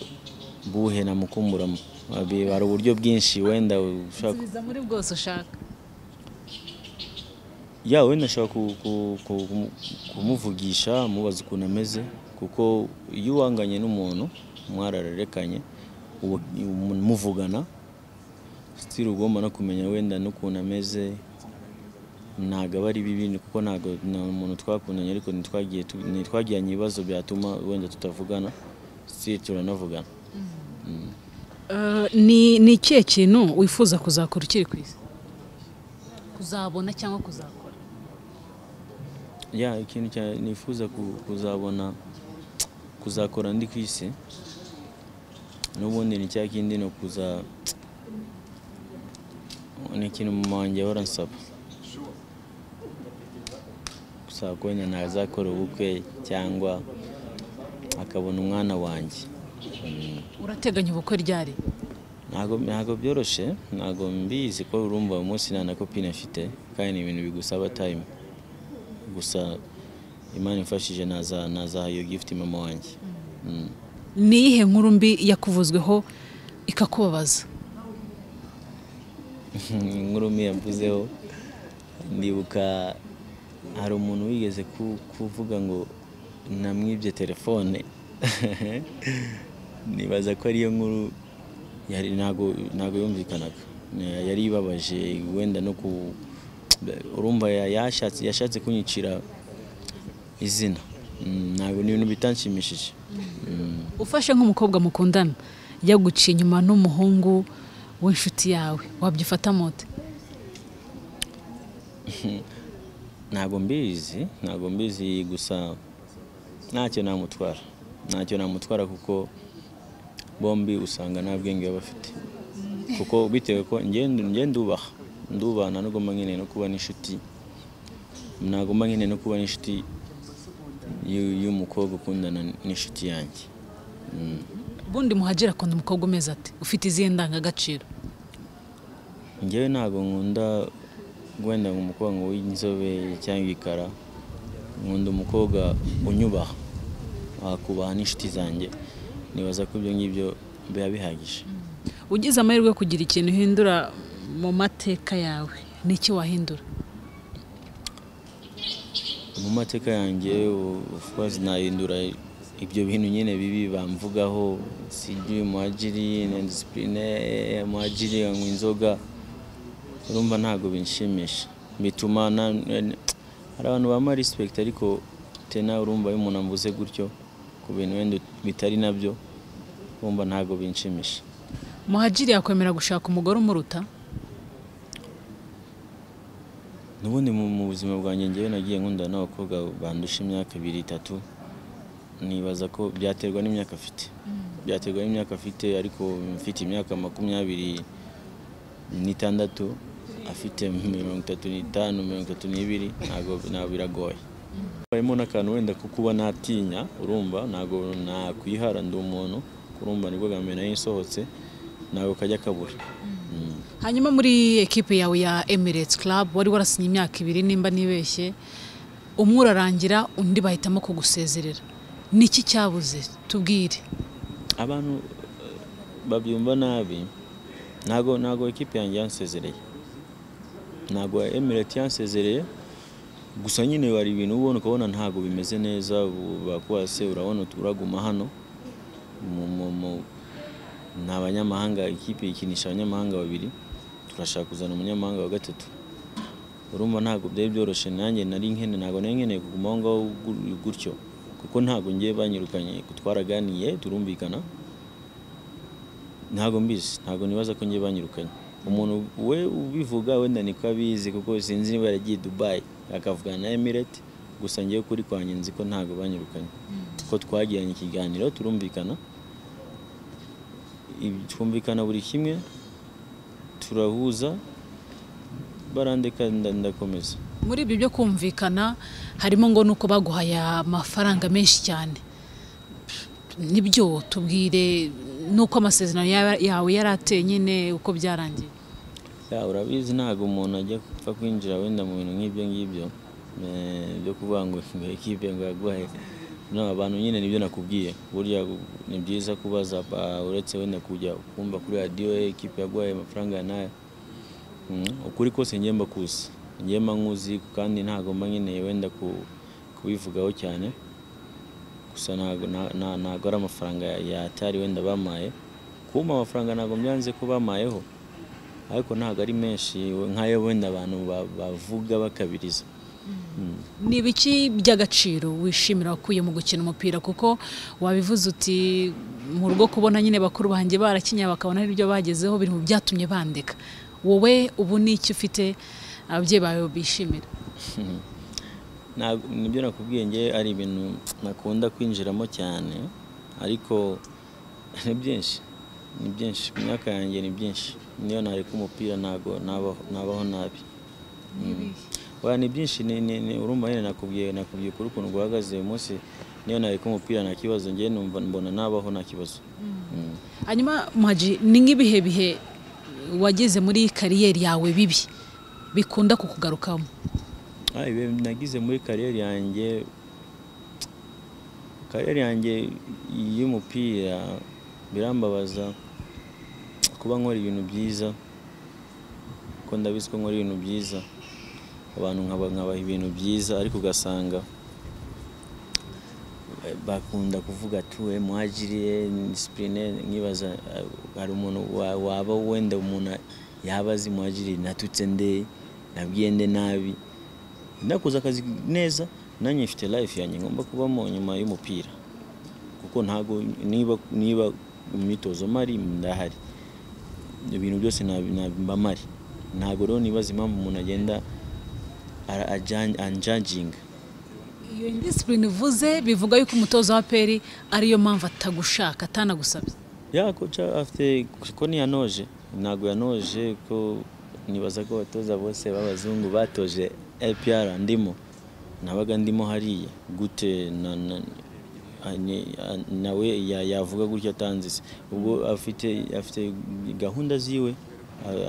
C: buhe namukumburamo, hari uburyo bwinshi wenda ushaka
D: muri bwose ushaka.
C: Ya, wenda nshaka kumuvugisha, mubaza ukuntu ameze, kuko iyo uwanganye n'umuntu mwararerekanye muvugana, still ugomba no kumenya wenda n'ukuntu ameze. Ntabwo aba ari bibi kuko ntabwo umuntu twakundanye, ariko ntitwagiranye ibibazo byatuma wenda tutavugana, still turanavugana.
D: Ni ikihe kintu wifuza kuzakora ukiri ku isi? Kuzabona cyangwa kuzakora?
C: Ya, ikintu nifuza kuzabona, kuzakora ndi ku isi, n'ubundi ni cya kindi, no kuza ni ikintu mama wanjye ahora ansaba, gusa ko wenda ntazakora ubukwe cyangwa akabona umwana wanjye.
D: Urateganya ubukwe ryari?
C: Ntabwo byoroshye, ntabwo mbizi ko urumva umunsi nta na copine mfite, kandi ni ibintu bigusaba time. Gusa Imana imfashije nazaha iyo gift mama wanjye.
D: Ni iyihe nkuru mbi yakuvuzweho ikakubabaza?
C: Inkuru mbi yamvuzeho, ndibuka hari umuntu wigeze kuvuga ngo namwibye telefone. Nibaza ko ariyo nkuru ntabwo yumvikanaga, yari ibabaje wenda no ku urumva yashatse kunyicira izina. Ntabwo ni ibintu bitanshimishije.
D: Ufashe nk'umukobwa mukundana yaguciye inyuma n'umuhungu w'inshuti yawe, wabyifata mote?
C: Ntabwo mbizi, gusa ntacyo namutwara kuko bombi usanga nta bwenge baba bafite, kuko bitewe ko njye ndubaha ntabwo nkeneye no kuba n'inshuti, ntabwo nkeneye no kuba n'inshuti y'umukobwa ukundana n'inshuti yanjye.
D: Ubundi Muhadjiri akunda umukobwa umeze ate? Ufite izihe ndangagaciro?
C: Njyewe ntabwo nkunda wenda umukobwa w'inzobe cyangwa igikara, nkunda umukobwa unyubaha, akubaha n'inshuti zanjye. Nibaza ko ibyo ngibyo biba bihagije.
D: Ugize amahirwe yo kugira ikintu uhindura mu mateka yawe, ni iki wahindura?
C: Mu mateka yanjye, of course, nahindura ibyo bintu nyine bibi bamvugaho, sijui Muhadjili ni indiscipline, Muhadjili anywa inzoga. Urumva ntabwo binshimisha, bituma hari abantu bampa respect, ariko tena urumva iyo umuntu amvuze gutyo ku bintu wenda bitari nabyo, urumva ntabwo binshimisha.
D: Muhadjili yakwemera gushaka umugore umuruta?
C: N'ubundi mu buzima bwanjye njyewe nagiye nkunda n'abakobwa bandusha imyaka 2 3, nibaza ko byaterwa n'imyaka afite. Byaterwa n'imyaka afite, ariko mfite imyaka 26, afite 35, 32, ntabwo biragoye. Harimo n'akantu wenda ko kuba natinya, urumva ntabwo nakwihara, ndi umuntu, urumva nibwo bwa mbere nari nsohotse, ntabwo kajya kabura.
D: Hanyuma muri ekipe yawe ya Emirates Club wari warasinye imyaka 2 nimba nibeshye, umwe urarangira undi bahitamo kugusezerera. Niki cyabuze? Tubwire.
C: Abantu babyumva nabi. Ntago ekipe yanjye yansezereye, ntago Emirates yansezereye, gusa nyine hari ibintu ubona ukabona ntago bimeze neza, bakwase urabona uraguma hano nta banyamahanga, ikipe ikinisha abanyamahanga 2, turashaka kuzana umunyamahanga wa 3. Urumva ntago byari byoroshye, nanjye nari nkene, ntago nari nkeneye kuguma aho ngaho gutyo, kuko ntago ngiye banyirukanye, twaraganiye turumvikana. Ntago mbizi, ntago nibaza ko ngiye banyirukanye. Umuntu we ubivuga wenda niko abizi, kuko sinzi niba yaragiye Dubai akavugana na Emirates, gusa ngiye kuri kwanjye nzi ko ntago banyirukanye, kuko twagiranye ikiganiro turumvikana, twumvikana buri kimwe, turahuza, barandeka ndakomeza.
D: Muri ibyo byo kumvikana harimo ngo nuko baguhaye amafaranga menshi cyane, nibyo? Tubwire nuko amasezerano yawe yarateye nyine uko byarangiye.
C: Urabizi ntabwo umuntu ajya gupfa kwinjira wenda mu bintu nk'ibyo ngibyo byo kuvuga ngo ekipe ngo yaguhaye. No, abantu nyine nibyo nakubwiye, burya ni byiza kubaza, uretse wenda kujya kumva kuri radio ekipe yaguhaye amafaranga ya nayo. Ukuri kose ngiye mbakuzi, ngiye nkuzi, kandi ntago mba nkeneye wenda kubivugaho cyane. Gusa ntago ari amafaranga yatari wenda bamaye, kumpa amafaranga ntago byanze ko bamayeho, ariko ntago ari menshi nkayo wenda abantu bavuga bakabiriza.
D: Ni ibiki by'agaciro wishimira wakuye mu gukina umupira? Kuko wabivuze uti mu rugo kubona nyine bakuru banjye barakinya bakabona ibyo bagezeho biri mu byatumye bandeka. Wowe ubu ni iki ufite ababyeyi bawe bishimira?
C: Nibyo nakubwiye, nge ari ibintu nakunda kwinjiramo cyane, ariko ni byinshi, ni byinshi ku myaka yanjye, ni byinshi. Niyo nareka umupira ntago nabaho nabi. Oya, ni byinshi, ni urumva nyine nakubwiye kuri ukuntu guhagaze uyu munsi, niyo nareka umupira nta kibazo, nge numva mbona nabaho nta kibazo.
D: Hanyuma Muhadjili, ni nk'ibihe bihe wageze muri kariyeri yawe bibi bikunda kukugarukamo?
C: Ibihe nagize muri kariyeri yanjye, y'umupira birambabaza kuba nkora ibintu byiza, ko ndabizi ko nkora ibintu byiza, abantu nkabaha ibintu byiza, ariko ugasanga bakunda kuvuga tuwe Muhadjili discipline. Nkibaza hari umuntu waba wenda umuntu yaba azi Muhadjili natutse nde, nabwiye nde nabi, nakoze akazi neza, nanjye mfite life yanjye ngomba kubamo nyuma y'umupira, kuko ntago niba imyitozo mari ndahari, ibintu byose mba mari, ntago rero nibaza impamvu umuntu agenda anjudging.
D: Iyo indiscipline uvuze bivuga yuko umutoza wa APR ariyo mpamvu atagushaka atanagusabye.
C: Ya kocha afite ko ntiyanoje, ntago yanoje, ko nibaza ko abatoza bose b'abazungu batoje APR ndimo, nabaga ndimo hariya gute nawe yavuga gutya atanze. Ubwo afite gahunda ziwe,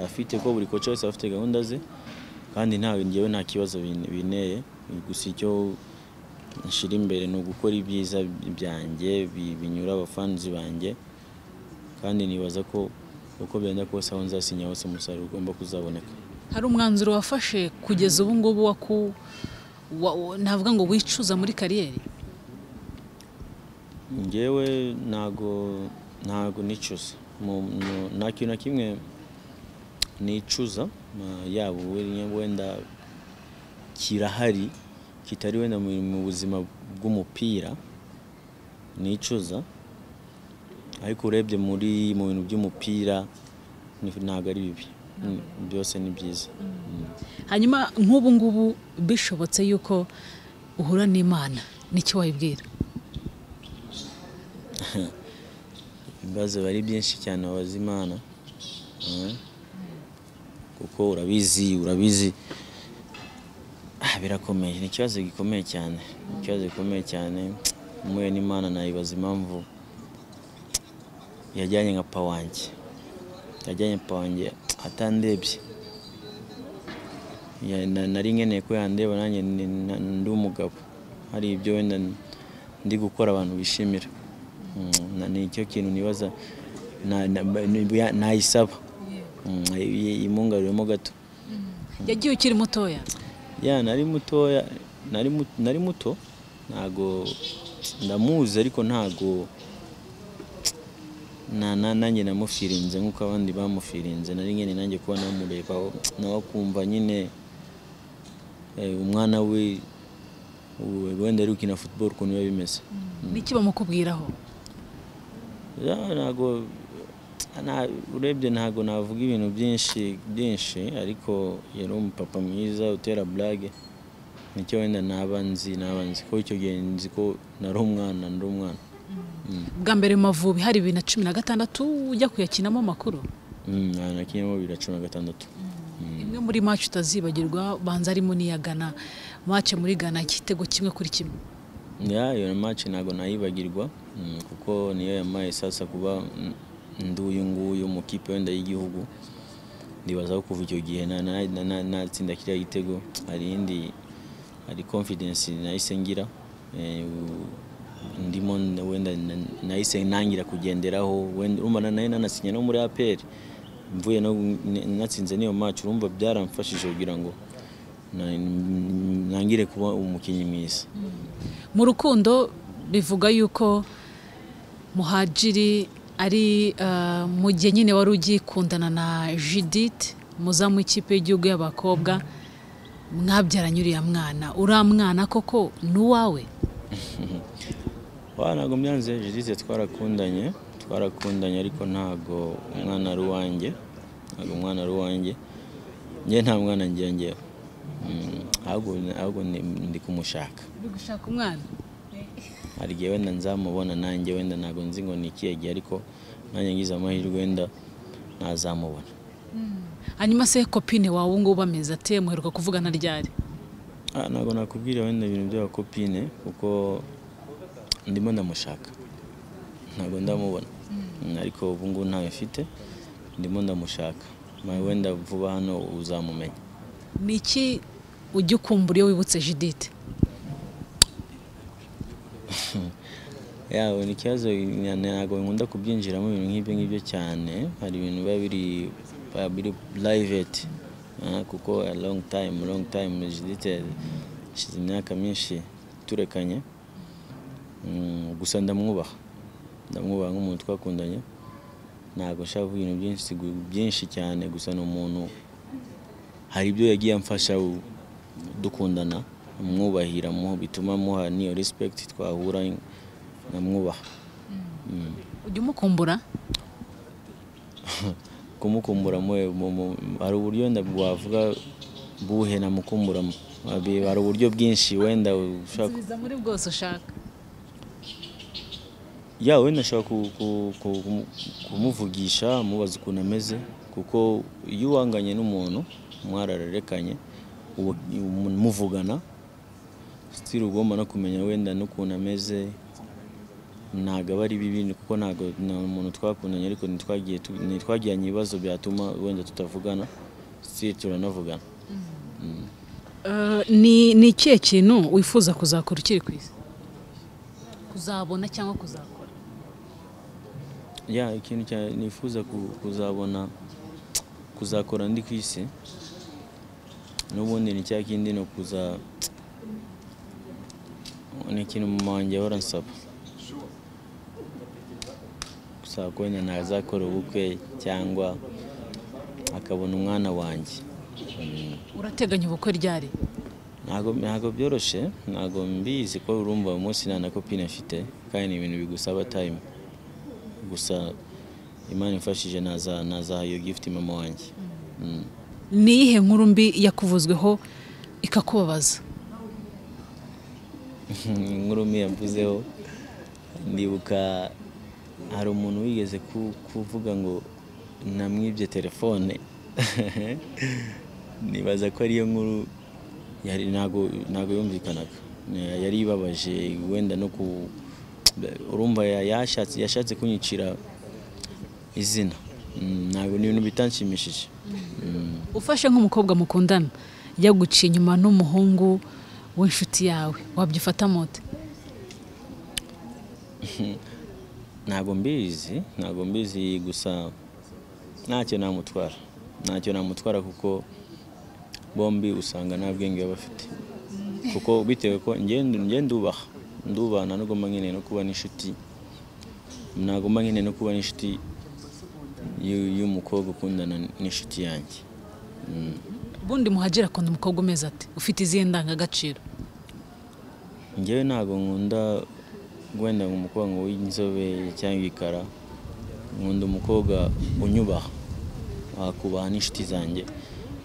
C: afite ko buri kocha wese afite gahunda ze, kandi ntawe ngewe nta kibazo bineye. Gusa icyo nshira imbere ni ugukora ibyiza byanjye binyura abafanzi banjye, kandi nibaza ko uko byenda kose aho nzasinya hose umusaruro ugomba kuzaboneka.
D: Hari umwanzuro wafashe kugeza ubu ngubu navuga ngo wicuza muri kariyeri?
C: Njyewe ntago nicuza, nta kintu na kimwe nicuza, yaba wenda kirahari kitari wenda mu buzima bw'umupira nicuza, ariko urebye mu bintu by'umupira ntabwo ari bibi, byose ni byiza.
D: Hanyuma nk'ubu ngubu bishobotse yuko uhura n'Imana, n'icyo wayibwira?
C: Ibibazo bari byinshi cyane wabaza Imana, kuko urabizi birakomeye, ni ikibazo gikomeye cyane, Mpuye n'Imana nayibaza impamvu yajyanye nka pa wanjye, atandebye. Nari nkeneye ko yandeba nanjye ndi umugabo, hari ibyo wenda ndi gukora abantu bishimira. Ni icyo kintu nibaza nayisaba imungaruremo gato.
D: Yagiye ukiri mutoya?
C: Ya, nari mutoya, nari muto, ntago ndamuzi, ariko ntago nanjye namufirinze nk'uko abandi bamufirinze. Nari nkeneye nanjye kuba namureba nawe akumva nyine umwana we wenda ari gukina football ukuntu biba bimeze.
D: Niki bamukubwiraho?
C: Ntago urebye ntago navuga ibintu byinshi, ariko yari umupapa mwiza utera blague, nicyo wenda naba nzi ko icyo gihe nzi ko nari umwana.
D: Bwa mbere mu Mavubi hari 2016 ujya kuyakinamo amakuru?
C: Nakinamo 2016.
D: Imwe muri match utazibagirwa banza arimo n'iya Ghana, match muri Ghana igitego 1-1.
C: Ya, iyo match ntago nayibagirwa, kuko niyo yamaye sasa kuba nduyu nguyu mu kipe wenda y'igihugu. Ndibaza ko kuva icyo gihe natsinda kiriya gitego, hari confidence nahise ngira, ndimo wenda nahise nangira kugenderaho. Wenda urumva nayo nanasinye no muri APR, mvuye no natsinze niyo match, urumva byaramfashije kugira ngo nangire kuba umukinnyi mwiza.
D: Mu rukundo bivuga yuko Muhadjiri ari mu gihe nyine wari ugikundana na Judith, muzamu w'ikipe y'igihugu y'abakobwa, mwabyaranye uriya mwana. Uriya mwana koko ni uwawe?
C: Ntabwo mbyanze, Judith twarakundanye ariko ntago umwana ari uwanjye, njye nta mwana ngira njyewe, ahubwo ndi kumushaka.
D: Uri gushaka umwana?
C: Hari igihe wenda nzamubona nanjye, wenda ntabwo nzi ngo ni ikihe gihe, ariko nanjye ngize amahirwe wenda ntazamubona.
D: Hanyuma se kopine wawe ubu ngubu ameze ate? Muheruka kuvugana ryari?
C: Ntabwo nakubwira wenda ibintu by'abakopine kuko ndimo ndamushaka, ntabwo ndamubona, ariko ubu ngubu ntawe mfite, ndimo ndamushaka, wenda vuba hano uzamumenya.
D: Ni iki ujya ukumbura iyo wibutse Judith?
C: Yawe ni ikibazo, ntabwo nkunda kubyinjiramo ibintu nk'ibyo ngibyo cyane. Hari ibintu biba biri private, kuko a long time Judith hashize imyaka myinshi turekanye. Gusa ndamwubaha nk'umuntu twakundanye, ntabwo nshaka kuvuga ibintu byinshi cyane, gusa ni umuntu hari ibyo yagiye amfasha dukundana, mwubahira, bituma muha niyo respect, twahura namwubaha.
D: Ujya umukumbura?
C: Kumukumbura hari uburyo wenda wavuga buhe namukumburamo, hari uburyo bwinshi wenda ushaka.
D: Nsubiza muri bwose ushaka.
C: Ya, wenda nshaka kumuvugisha, mubaza ukuntu ameze, kuko iyo uhanganye n'umuntu mwararerekanye muvugana, still ugomba no kumenya wenda n'ukuntu ameze. Ntabwo aba ari bibi kuko ntabwo umuntu twakundanye, ariko ntitwagiranye ibibazo byatuma wenda tutavugana, still turanavugana.
D: Ni ikihe kintu wifuza kuzakora ukiri ku isi? Kuzabona cyangwa kuzakora?
C: Ya, ikintu nifuza kuzabona kuzakora ndi ku isi n'ubundi ni cya kindi, no Ni ikintu mama wanjye ahora ansaba, gusa ko wenda ntazakora ubukwe cyangwa akabona umwana wanjye.
D: Urateganya ubukwe ryari?
C: Ntabwo byoroshye, ntabwo mbizi ko urumva uyu munsi nta na copine mfite, kandi ni ibintu bigusaba time. Gusa Imana imfashije nazaha iyo gift mama wanjye.
D: Ni iyihe nkuru mbi yakuvuzweho ikakubabaza?
C: Inkuru mbi yamvuzeho, ndibuka hari umuntu wigeze kuvuga ngo namwibye telefone. Nibaza ko ariyo nkuru yari, ntago yumvikanaga, yari ibabaje wenda no ku urumva yashatse kunyicira izina. Ntabwo ni ibintu bitanshimishije.
D: Ufashe nk'umukobwa mukundana yaguciye inyuma n'umuhungu w'inshuti yawe, wabyifata mote?
C: Ntabwo mbizi, gusa ntacyo namutwara kuko bombi usanga nta bwenge baba bafite, kuko bitewe ko njye ndubaha ntabwo nkeneye no kuba n'inshuti, ntabwo nkeneye no kuba n'inshuti y'umukobwa ukundana n'inshuti yanjye.
D: Ubundi Muhadjili akunda umukobwa umeze ate, ufite izihe ndangagaciro?
C: Njyewe ntabwo nkunda wenda umukobwa ngo w'inzobe cyangwa igikara, nkunda umukobwa unyubaha, akubaha n'inshuti zanjye.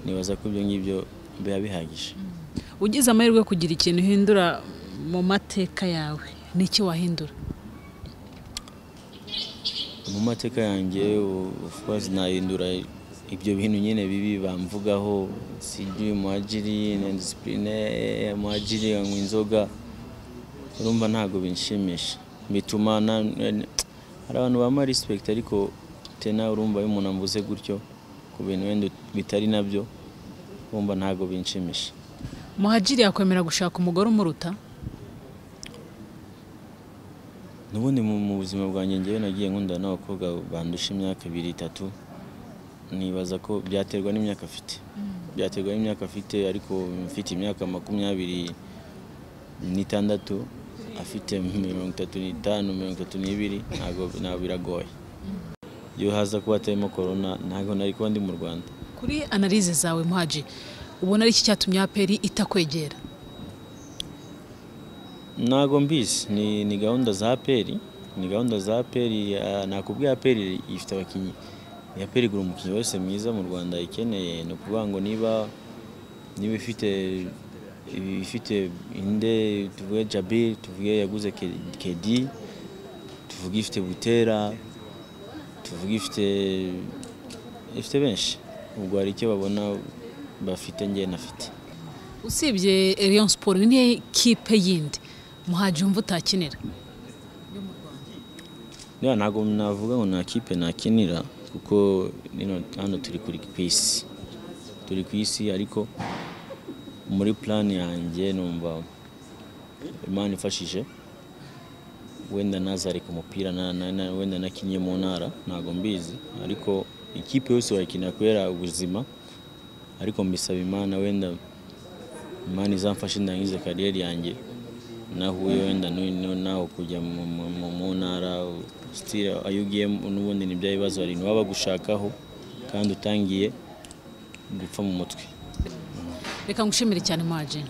C: Nibaza ko ibyo ngibyo biba bihagije.
D: Ugize amahirwe yo kugira ikintu uhindura mu mateka yawe, ni iki wahindura?
C: Mu mateka yanjye of course nahindura ibyo bintu nyine bibi bamvugaho, sijui Muhadjili na discipline, Muhadjili anywa inzoga, urumva ntabwo binshimisha, bituma hari abantu bampa respect, ariko tena urumva iyo umuntu amvuze gutyo ku bintu wenda bitari nabyo, urumva ntabwo binshimisha.
D: Muhadjili yakwemera gushaka umugore umuruta?
C: N'ubundi mu buzima bwanjye njyewe nagiye nkundana n'abakobwa bandusha imyaka 2 3, nibaza ko byaterwa n'imyaka afite. Byaterwa n'imyaka afite, ariko mfite imyaka 26, afite 35, 32, ntabwo biragoye. Iyo haza kuba hatarimo corona ntabwo nari kuba ndi mu Rwanda.
D: Kuri analyse zawe Muhadjili, ubona ari iki cyatumye APR itakwegera?
C: Ntabwo mbizi, ni gahunda za APR, ni gahunda za APR. Nakubwiye APR ifite abakinnyi, APR igura umukinnyi wese mwiza mu Rwanda ikeneye. Ni ukuvuga ngo niba ifite inde, tuvuge Jabir, tuvuge yaguze Kedi, tuvuge ifite Butera, tuvuge ifite benshi, ubwo hari icyo babona bafite njye nafite.
D: Usibye Rayon Sport, ni kipe yindi Muhadjili wumva utakinira?
C: Ntabwo navuga ngo nta kipe nakinira, kuko hano turi ku isi, turi ku isi, ariko muri plan yanjye numva Imana ifashije wenda nazareka umupira, wenda nakinye mu ntara, ntabwo mbizi, ariko ikipe yose wayikinira kubera ubuzima, ariko mbisaba Imana wenda Imana izamfashe ndangize kariyeri yanjye, nahuye wenda naho kujya mu ntara, still ayo ugiye n'ubundi ni bya bibazo hari baba bagushakaho kandi utangiye gupfa mu mutwe.
D: Reka ngushimire cyane Muhadjili.